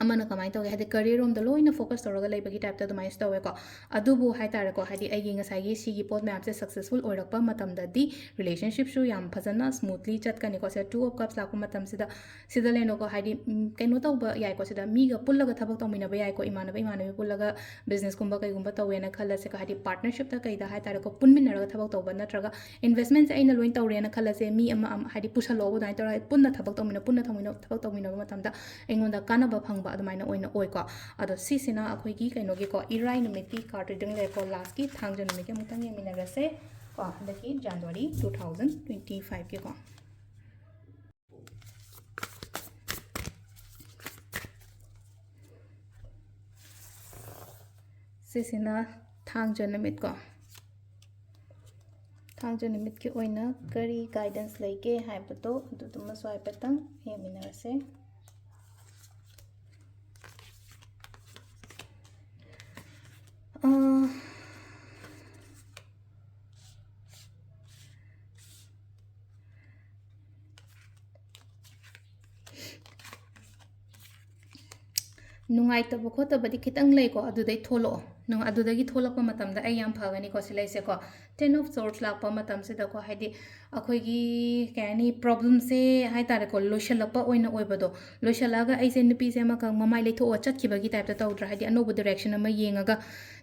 ꯑꯃꯅ ꯀꯃꯥꯏꯅ ꯇꯧꯒꯦ ꯍꯥꯏꯗꯤ career ꯔꯣꯝꯗ ꯂꯣꯏꯅ focus ꯇꯧꯔꯒ ꯂꯩꯕꯒꯤ typeꯇ ꯑꯗꯨꯃꯥꯏꯅꯁꯨ ꯇꯧꯋꯦꯀꯣ꯫ ꯑꯗꯨꯕꯨ ꯍꯥꯏꯇꯥꯔꯦꯀꯣ, ꯍꯥꯏꯗꯤ ꯑꯩꯒꯤ ꯉꯁꯥꯏꯒꯤ ꯁꯤꯒꯤ ꯄꯣꯠ ꯃꯌꯥꯝꯁꯦ successful ꯑꯣꯏꯔꯛꯄ ꯃꯇꯝꯗꯗꯤ relationshipꯁꯨ ꯌꯥꯝ ꯐꯖꯅ smoothly ꯆꯠꯀꯅꯤꯀꯣ꯫ Say Two of Cups ꯂꯥꯛꯄ ꯃꯇꯝꯁꯤꯗ ꯁꯤꯗ ꯂꯩꯅꯣꯀꯣ, ꯍꯥꯏꯗꯤ, ꯎꯝ, ꯀꯩꯅꯣ ꯇꯧꯕ ꯌꯥꯏꯀꯣ, ꯁꯤꯗ ꯃꯤꯒ ꯄꯨꯜꯂꯒ ꯊꯕꯛ ꯇꯧꯃꯤꯟꯅꯕ ꯌꯥꯏꯀꯣ, ꯏꯃꯥꯟꯅꯕ ꯏꯃꯥꯟꯅꯕꯤ ꯄꯨꯜꯂꯒ businessꯀꯨꯝꯕ ꯀꯩꯒꯨꯝꯕ ꯇꯧꯋꯦꯅ ꯈꯜꯂꯁꯦꯀꯣ, ꯍꯥꯏꯗꯤ partnershipꯇ ꯀꯩꯗ ꯍꯥꯏꯇꯥꯔꯦꯀꯣ, ꯄꯨꯟꯃꯤꯟꯅꯔꯒ ꯊꯕꯛ ꯇꯧꯕ ꯅꯠꯇ꯭ꯔꯒ investmentꯁꯦ ꯑꯩꯅ ꯂꯣꯏꯅ ꯇꯧꯔꯦꯅ ꯈꯜꯂꯁꯦ, ꯃꯤ ꯑꯃ, ꯑꯃ, ꯍꯥꯏꯗꯤ ꯄꯨꯁꯜꯂꯛꯑꯣ ꯑꯗꯨꯃꯥꯏꯅ ꯇꯧꯔꯒ ꯄꯨꯟꯅ ꯊꯕꯛ ꯇꯧꯃꯤꯟꯅ-, ꯄꯨꯟꯅ ꯊꯕꯛ ꯇꯧꯃꯤꯟꯅꯕ ꯃꯇꯝꯗ ꯑꯩꯉꯣꯟꯗ ꯀꯥꯟꯅꯕ ꯐꯪꯕ ꯑꯗꯨꯃꯥꯏꯅ ꯑꯣꯏꯅ ꯑꯣꯏꯀꯣ꯫ ꯑꯗꯣ ꯁꯤꯁꯤꯅ ꯑꯩꯈꯣꯏꯒꯤ ꯀꯩꯅꯣꯒꯤꯀꯣ, ꯏꯔꯥꯏ ꯅꯨꯃꯤꯠꯀꯤ card reading ꯂꯩꯔꯦꯀꯣ, lastꯀꯤ ꯊꯥꯡꯖ ꯅꯨꯃꯤꯠꯀꯤ ꯑꯃꯨꯛꯇꯪ ꯌꯦꯡꯃꯤꯟꯅꯔꯁꯦ ꯀꯣ, ꯍꯟꯗꯛꯀꯤ January two thousand twenty fiveꯀꯤꯀꯣ꯫ ꯁꯤꯁꯤꯅ ꯊꯥꯡꯖ ꯅꯨꯃꯤꯠꯀꯣ꯫ ꯊꯥꯡꯖ ꯅꯨꯃꯤꯠꯀꯤ ꯑꯣꯏꯅ ꯀꯔꯤ guidance ꯂꯩꯒꯦ ꯍꯥꯏꯕꯗꯣ ꯑꯗꯨꯗꯨꯃꯁꯨ ꯍꯥꯏꯐꯦꯠꯇꯪ ꯌꯦꯡꯃꯤꯟꯅꯔꯁꯦ꯫ ꯑ, ꯅꯨꯡꯉꯥꯏꯇꯕ ꯈꯣꯠꯇꯕꯗꯤ ꯈꯤꯇꯪ ꯂꯩꯀꯣ, ꯑꯗꯨꯗꯩ ꯊꯣꯛꯂꯛꯑꯣ꯫ ꯅꯨꯡ-, ꯑꯗꯨꯗꯒꯤ ꯊꯣꯛꯂꯛꯄ ꯃꯇꯝꯗ ꯑꯩ ꯌꯥꯝ ꯐꯒꯅꯤꯀꯣ, ꯁꯤ ꯂꯩꯁꯦꯀꯣ꯫ Ten of Swords ꯂꯥꯛꯄ ꯃꯇꯝꯁꯤꯗꯀꯣ, ꯍꯥꯏꯗꯤ ꯑꯩꯈꯣꯏꯒꯤ ꯀꯩ ꯍꯥꯏꯅꯤ, ꯄ꯭ꯔꯣꯕ꯭ꯂꯦꯝꯁꯦ ꯍꯥꯏ ꯇꯥꯔꯦꯀꯣ, ꯂꯣꯏꯁꯤꯜꯂꯛꯄ ꯑꯣꯏꯅ ꯑꯣꯏꯕꯗꯣ, ꯂꯣꯏꯁꯤꯜꯂꯛꯑꯒ ꯑꯩꯁꯦ ꯅꯨꯄꯤꯁꯦ ꯑꯃꯈꯛ ꯃꯃꯥꯏ ꯂꯩꯊꯣꯛꯑ ꯆꯠꯈꯤꯕꯒꯤ ꯇꯥꯏꯞꯇ ꯇꯧꯗ꯭ꯔꯥ? ꯍꯥꯏꯗꯤ ꯑꯅꯧꯕ ꯗꯤꯔꯦꯛꯁꯟ ꯑꯃ ꯌꯦꯡꯉꯒ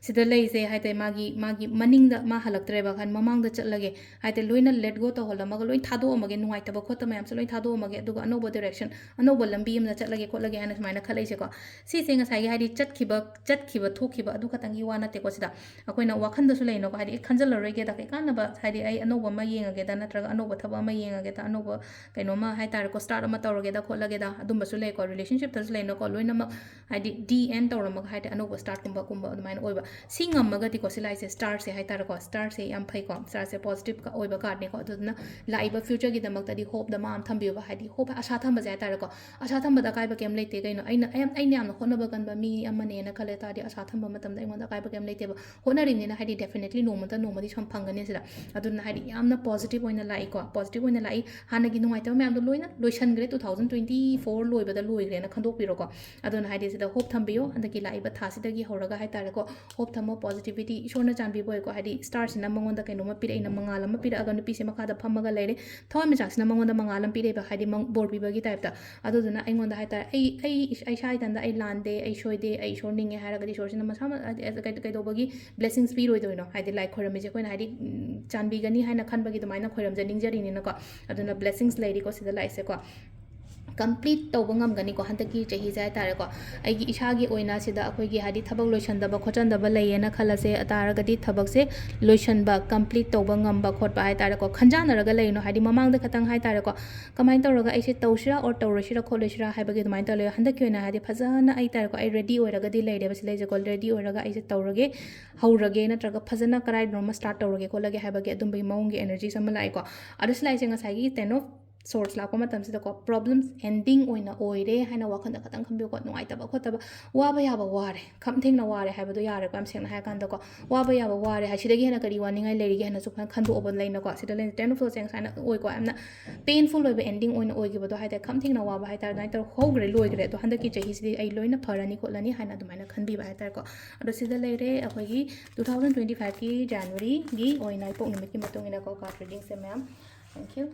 ꯁꯤꯗ ꯂꯩꯁꯦ ꯍꯥꯏ ꯇꯥꯔꯦ, ꯃꯥꯒꯤ ꯃꯥꯒꯤ ꯃꯅꯤꯡꯗ ꯃꯥ ꯍꯜꯂꯛꯇ꯭ꯔꯦꯕ, ꯍꯥꯏꯗꯤ ꯃꯃꯥꯡꯗ ꯆꯠꯂꯒꯦ, ꯍꯥꯏ ꯇꯥꯔꯦ, ꯂꯣꯏꯅ ꯂꯦꯠ ꯒꯣ ꯇꯧꯍꯜꯂꯝꯃꯒ, ꯂꯣꯏ ꯊꯥꯗꯣꯛꯑꯝꯃꯒꯦ, ꯅꯨꯡꯉꯥꯏꯇꯕ ꯈꯣꯠꯇꯕ ꯃꯌꯥꯝꯁꯦ ꯂꯣꯏ ꯊꯥꯗꯣꯛꯑꯝꯃꯒꯦ, ꯑꯗꯨꯒ ꯑꯅꯧꯕ ꯗꯤꯔꯦꯛꯁꯟ, ꯑꯅꯧꯕ ꯂꯝꯕꯤ ꯑꯃꯗ ꯆꯠꯂꯒꯦ ꯈꯣꯠꯂꯒꯦ ꯍꯥꯏꯅ ꯁꯨꯃꯥꯏꯅ ꯈꯜꯂꯛꯏꯁꯦꯀꯣ꯫ ꯁꯤꯁꯦ ꯉꯁꯥꯏꯒꯤ ꯍꯥꯏꯗꯤ ꯆꯠꯈꯤꯕ ꯆꯠꯈꯤꯕ ꯊꯣꯛꯈꯤꯕ ꯑꯗꯨ ꯈꯛꯇꯪꯒꯤ ꯋꯥ ꯅꯠꯇꯦꯀꯣ꯫ ꯁꯤꯗ ꯑꯩꯈꯣꯏꯅ ꯋꯥꯈꯟꯗꯁꯨ ꯂꯩꯅꯀꯣ, ꯍꯥꯏꯗꯤ "ꯑꯩ ꯈꯟꯖꯜꯂꯔꯣꯏꯒꯦꯗ, ꯀꯩ ꯀꯥꯟꯅꯕ, ꯍꯥꯏꯗꯤ ꯑꯩ ꯑꯅꯧꯕ ꯑꯃ ꯌꯦꯡꯉꯒꯦꯗ, ꯅꯠꯇ꯭ꯔꯒ ꯑꯅꯧꯕ ꯊꯕꯛ ꯑꯃ ꯌꯦꯡꯉꯒꯦꯗ, ꯑꯅꯧꯕ ꯀꯩꯅꯣꯝꯃ ꯍꯥꯏ ꯇꯥꯔꯦꯀꯣ, ꯁ꯭ꯇꯥꯔꯠ ꯑꯃ ꯇꯧꯔꯒꯦꯗ ꯈꯣꯠꯂꯒꯦꯗ", ꯑꯗꯨꯝꯕꯁꯨ ꯂꯩꯀꯣ꯫ ꯔꯤꯂꯦꯁꯟꯁꯤꯞꯇꯁꯨ ꯂꯩꯅꯀꯣ, ꯂꯣꯏꯅꯃꯛ ꯍꯥꯏꯗꯤ ꯗꯤ ꯑꯦꯟ ꯇꯧꯔꯝꯃꯒ ꯍꯥꯏꯗꯤ ꯑꯅꯧꯕ ꯁ꯭ꯇꯥꯔꯠꯀꯨꯝꯕ ꯀꯨꯝꯕ ꯑꯗꯨꯃꯥꯏꯅ ꯑꯣꯏꯕ꯫ ꯁꯤ ꯉꯝꯃꯒꯗꯤꯀꯣ, ꯁꯤ ꯂꯥꯏꯁꯦ, ꯁ꯭ꯇꯥꯔꯁꯦ ꯍꯥꯏ ꯇꯥꯔꯦꯀꯣ, ꯁ꯭ꯇꯥꯔꯁꯦ ꯌꯥꯝ ꯐꯩꯀꯣ, ꯁ꯭ꯇꯥꯔꯁꯦ ꯄꯣꯖꯤꯇꯤꯚ ꯑꯣꯏꯕ ꯀꯥꯔꯠꯅꯤꯀꯣ꯫ ꯑꯗꯨꯗꯨꯅ ꯂꯥꯛꯏꯕ ꯐ꯭ꯌꯨꯆꯔꯒꯤꯗꯃꯛꯇꯗꯤ ꯍꯣꯞꯇ ꯃꯥ ꯑꯃ ꯊꯝꯕꯤꯌꯣꯕ, ꯍꯥꯏꯗꯤ ꯍꯣꯞ, ꯑꯁꯥ ꯊꯝꯕꯁꯦ ꯍꯥꯏ ꯇꯥꯔꯦꯀꯣ꯫ ꯑꯁꯥ ꯊꯝꯕꯗ ꯑꯀꯥꯏꯕ ꯀꯩꯝ ꯂꯩꯇꯦ ꯀꯩꯅꯣ꯫ ꯑꯩꯅ, ꯑꯩ, ꯑꯩꯅ ꯌꯥꯝꯅ ꯍꯣꯠꯅꯕ ꯀꯟꯕ ꯃꯤ ꯑꯃꯅꯦꯅ ꯈꯜꯂꯦ ꯇꯥꯔꯗꯤ, ꯑꯁꯥ ꯊꯝꯕ ꯃꯇꯝꯗ ꯑꯩꯉꯣꯟꯗ ꯑꯀꯥꯏꯕ ꯀꯩꯝ ꯂꯩꯇꯦꯕ꯫ ꯍꯣꯠꯅꯔꯤꯕꯅꯤꯅ ꯍꯥꯏꯗꯤ definitely ꯅꯣꯡꯃꯇ ꯅꯣꯡꯃꯗꯤ ꯁꯨꯝ ꯐꯪꯒꯅꯤ ꯁꯤꯗ꯫ ꯑꯗꯨꯅ ꯍꯥꯏꯗꯤ ꯌꯥꯝꯅ ꯄꯣꯖꯤꯇꯤꯚ ꯑꯣꯏꯅ ꯂꯥꯛꯏꯀꯣ, ꯄꯣꯖꯤꯇꯤꯚ ꯑꯣꯏꯅ ꯂꯥꯛꯏ꯫ ꯍꯥꯟꯅꯒꯤ ꯅꯨꯡꯉꯥꯏꯇꯕ ꯃꯌꯥꯝꯗꯣ ꯂꯣꯏꯅ ꯂꯣꯏꯁꯟꯈ꯭ꯔꯦ, two thousand twenty four ꯂꯣꯏꯕꯗ ꯂꯣꯏꯈ꯭ꯔꯦꯅ ꯈꯟꯗꯣꯛꯄꯤꯔꯣꯀꯣ꯫ ꯑꯗꯨꯅ ꯍꯥꯏꯗꯤ ꯁꯤꯗ ꯍꯣꯞ ꯊꯝꯕꯤꯌꯣ, ꯍꯟꯗꯛꯀꯤ ꯂꯥꯛꯏꯕ ꯊꯥꯁꯤꯗꯒꯤ ꯍꯧꯔꯒ ꯍꯥꯏ ꯇꯥꯔꯦꯀꯣ꯫ ꯍꯣꯞ ꯊꯝꯃꯣ, ꯄꯣꯖꯤꯇꯤꯚꯤꯇꯤ, ꯏꯁꯣꯔꯅ ꯆꯥꯟꯕꯤꯕ ꯑꯣꯏꯀꯣ, ꯍꯥꯏꯗꯤ ꯁ꯭ꯇꯥꯔꯁꯤꯅ ꯃꯉꯣꯟꯗ ꯀꯩꯅꯣꯝꯃ ꯄꯤꯔꯛꯏꯅ, ꯃꯉꯥꯜ ꯑꯃ ꯄꯤꯔꯛꯑꯒ ꯅꯨꯄꯤꯁꯦ ꯃꯈꯥꯗ ꯐꯝꯃꯒ ꯂꯩꯔꯦ꯫ ꯊꯋꯥꯟꯃꯤꯆꯥꯛꯁꯤꯅ ꯃꯉꯣꯟꯗ ꯃꯉꯥꯜ ꯑꯃ ꯄꯤꯔꯛꯏꯕ, ꯍꯥꯏꯗꯤ ꯃꯪ-, ꯕꯣꯔ ꯄꯤꯕꯒꯤ ꯇꯥꯏꯞꯇ꯫ ꯑꯗꯨꯗꯨꯅ ꯑꯩꯉꯣꯟꯗ ꯍꯥꯏ ꯇꯥꯔꯦ, ꯑꯩ, ꯑꯩ ꯏꯁ-, ꯑꯩ ꯏꯁꯥ ꯏꯊꯟꯗ ꯑꯩ ꯂꯥꯟꯗꯦ, ꯑꯩ ꯁꯣꯏꯗꯦ, ꯑꯩ ꯏꯁꯣꯔ ꯅꯤꯡꯉꯦ ꯍꯥꯏꯔꯒꯗꯤ ꯏꯁꯣꯔꯁꯤꯅ ꯃꯁꯥꯃꯛ, ꯍꯥꯏꯗꯤ, ꯀꯩ-, ꯀꯩꯗꯧꯕꯒꯤ ꯕ꯭ꯂꯦꯁꯤꯡꯁ ꯄꯤꯔꯣꯏꯗꯣꯏꯅꯣ? ꯍꯥꯏꯗꯤ ꯂꯥꯏ ꯈꯣꯏꯔꯝꯃꯤꯁꯦ ꯑꯩꯈꯣꯏꯅ ꯍꯥꯏꯗꯤ, ꯎꯝ, ꯆꯥꯟꯕꯤꯒꯅꯤ ꯍꯥꯏꯅ ꯈꯟꯕꯒꯤ ꯑꯗꯨꯃꯥꯏꯅ ꯈꯣꯏꯔꯝꯖ ꯅꯤꯡꯖꯔꯤꯅꯤꯅꯀꯣ꯫ ꯑꯗꯨꯅ ꯕ꯭ꯂꯦꯁꯤꯡꯁ ꯂꯩꯔꯤꯀꯣ ꯁꯤꯗ ꯂꯥꯛꯏꯁꯦꯀꯣ꯫ ꯀꯝꯄ꯭ꯂꯤꯠ ꯇꯧꯕ ꯉꯝꯒꯅꯤꯀꯣ ꯍꯟꯗꯛꯀꯤ ꯆꯍꯤꯁꯦ ꯍꯥꯏ ꯇꯥꯔꯦꯀꯣ꯫ ꯑꯩꯒꯤ ꯏꯁꯥꯒꯤ ꯑꯣꯏꯅ ꯁꯤꯗ ꯑꯩꯈꯣꯏꯒꯤ ꯍꯥꯏꯗꯤ ꯊꯕꯛ ꯂꯣꯏꯁꯟꯗꯕ ꯈꯣꯠꯆꯟꯗꯕ ꯂꯩꯌꯦꯅ ꯈꯜꯂꯁꯦ, ꯑꯗꯨ ꯇꯥꯔꯒꯗꯤ ꯊꯕꯛꯁꯦ ꯂꯣꯏꯁꯟꯕ, ꯀꯝꯄ꯭ꯂꯤꯠ ꯇꯧꯕ ꯉꯝꯕ ꯈꯣꯠꯄ ꯍꯥꯏ ꯇꯥꯔꯦꯀꯣ꯫ ꯈꯟꯖꯥꯟꯅꯔꯒ ꯂꯩꯔꯤꯅꯣ, ꯍꯥꯏꯗꯤ ꯃꯃꯥꯡꯗ ꯈꯇꯪ ꯍꯥꯏ ꯇꯥꯔꯦꯀꯣ, ꯀꯃꯥꯏꯅ ꯇꯧꯔꯒ ꯑꯩꯁꯦ ꯇꯧꯁꯤꯔꯥ or ꯇꯧꯔꯣꯏꯁꯤꯔꯥ ꯈꯣꯠꯂꯣꯏꯁꯤꯔꯥ ꯍꯥꯏꯕꯒꯤ ꯑꯗꯨꯃꯥꯏꯅ ꯇꯧꯔ ꯂꯩ꯫ ꯍꯟꯗꯛꯀꯤ ꯑꯣꯏꯅ ꯍꯥꯏꯗꯤ ꯐꯖꯅ ꯑꯩ ꯇꯥꯔꯦꯀꯣ, ꯑꯩ ꯔꯦꯗꯤ ꯑꯣꯏꯔꯒꯗꯤ ꯂꯩꯔꯦꯕ ꯁꯤ ꯂꯩꯁꯦꯀꯣ, ꯔꯦꯗꯤ ꯑꯣꯏꯔꯒ ꯑꯩꯁꯦ ꯇꯧꯔꯒꯦ, ꯍꯧꯔꯒꯦ, ꯅꯠꯇ꯭ꯔꯒ ꯐꯖꯅ ꯀꯔꯥꯏꯗꯅꯣꯃ ꯁ꯭ꯇꯥꯔꯠ ꯇꯧꯔꯒꯦ ꯈꯣꯠꯂꯒꯦ ꯍꯥꯏꯕꯒꯤ ꯑꯗꯨꯝꯕꯒꯤ ꯃꯑꯣꯡꯒꯤ ꯑꯦꯅꯔꯖꯤꯁ ꯑꯃ ꯂꯥꯛꯑꯦꯀꯣ꯫ ꯑꯗꯣ ꯁꯤ ꯂꯥꯛꯏꯁꯦ ꯉꯁꯥꯏꯒꯤ Ten of ꯁꯣꯔꯁ ꯂꯥꯛꯄ ꯃꯇꯝꯁꯤꯗꯀꯣ, ꯄ꯭ꯔꯣꯕ꯭ꯂꯦꯝꯁ ꯑꯦꯟꯗꯤꯡ ꯑꯣꯏꯅ ꯑꯣꯏꯔꯦ ꯍꯥꯏꯅ ꯋꯥꯈꯜꯗ ꯈꯇꯪ ꯈꯟꯕꯤꯌꯨꯀꯣ꯫ ꯅꯨꯡꯉꯥꯏꯇꯕ ꯈꯣꯠꯇꯕ, ꯋꯥꯕ ꯌꯥꯕ ꯋꯥꯔꯦ, ꯈꯝ ꯊꯦꯡꯅ ꯋꯥꯔꯦ ꯍꯥꯏꯕꯗꯣ ꯌꯥꯔꯦꯀꯣ꯫ ꯌꯥꯝ ꯁꯦꯡꯅ ꯍꯥꯏꯔꯀꯥꯟꯗꯀꯣ, ꯋꯥꯕ ꯌꯥꯕ ꯋꯥꯔꯦ ꯍꯥꯏ, ꯁꯤꯗꯒꯤ ꯍꯦꯟꯅ ꯀꯔꯤ ꯋꯥꯅꯤꯡꯉꯥꯏ ꯂꯩꯔꯤꯒꯦ ꯍꯥꯏꯅꯁꯨ ꯈꯟ- ꯈꯟꯗꯣꯛꯑꯕ ꯂꯩꯅꯀꯣ꯫ ꯁꯤꯗ ꯂꯩ, Ten of Swords ꯁꯦ ꯉꯁꯥꯏꯅ ꯑꯣꯏꯀꯣ, ꯌꯥꯝꯅ ꯄꯦꯟꯐꯨꯜ ꯑꯣꯏꯕ ꯑꯦꯟꯗꯤꯡ ꯑꯣꯏꯅ ꯑꯣꯏꯈꯤꯕꯗꯣ ꯍꯥꯏ ꯇꯥꯔꯦ꯫ ꯈꯝ ꯊꯦꯡꯅ ꯋꯥꯕ ꯍꯥꯏ ꯇꯥꯔꯦ, ꯑꯗꯨꯃꯥꯏꯅ ꯇꯧꯔ ꯍꯧꯈ꯭ꯔꯦ, ꯂꯣꯏꯈ꯭ꯔꯦ꯫ ꯑꯗꯣ ꯍꯟꯗꯛꯀꯤ ꯆꯍꯤꯁꯤꯗꯤ ꯑꯩ ꯂꯣꯏꯅ ꯐꯔꯅꯤ ꯈꯣꯠꯂꯅꯤ ꯍꯥꯏꯅ ꯑꯗꯨꯃꯥꯏꯅ ꯈꯟꯕꯤꯕ ꯍꯥꯏ ꯇꯥꯔꯦꯀꯣ꯫ ꯑꯗꯣ ꯁꯤꯗ ꯂꯩꯔꯦ ꯑꯩꯈꯣꯏꯒꯤ two thousand twenty five ꯀꯤ January ꯒꯤ ꯑꯣꯏꯅ ꯏꯄꯣꯛ ꯅꯨꯃꯤꯠꯀꯤ ꯃꯇꯨꯡ ꯏꯟꯅꯀꯣ card reading ꯁꯦ ꯃꯌꯥꯝ꯫ Thank you꯫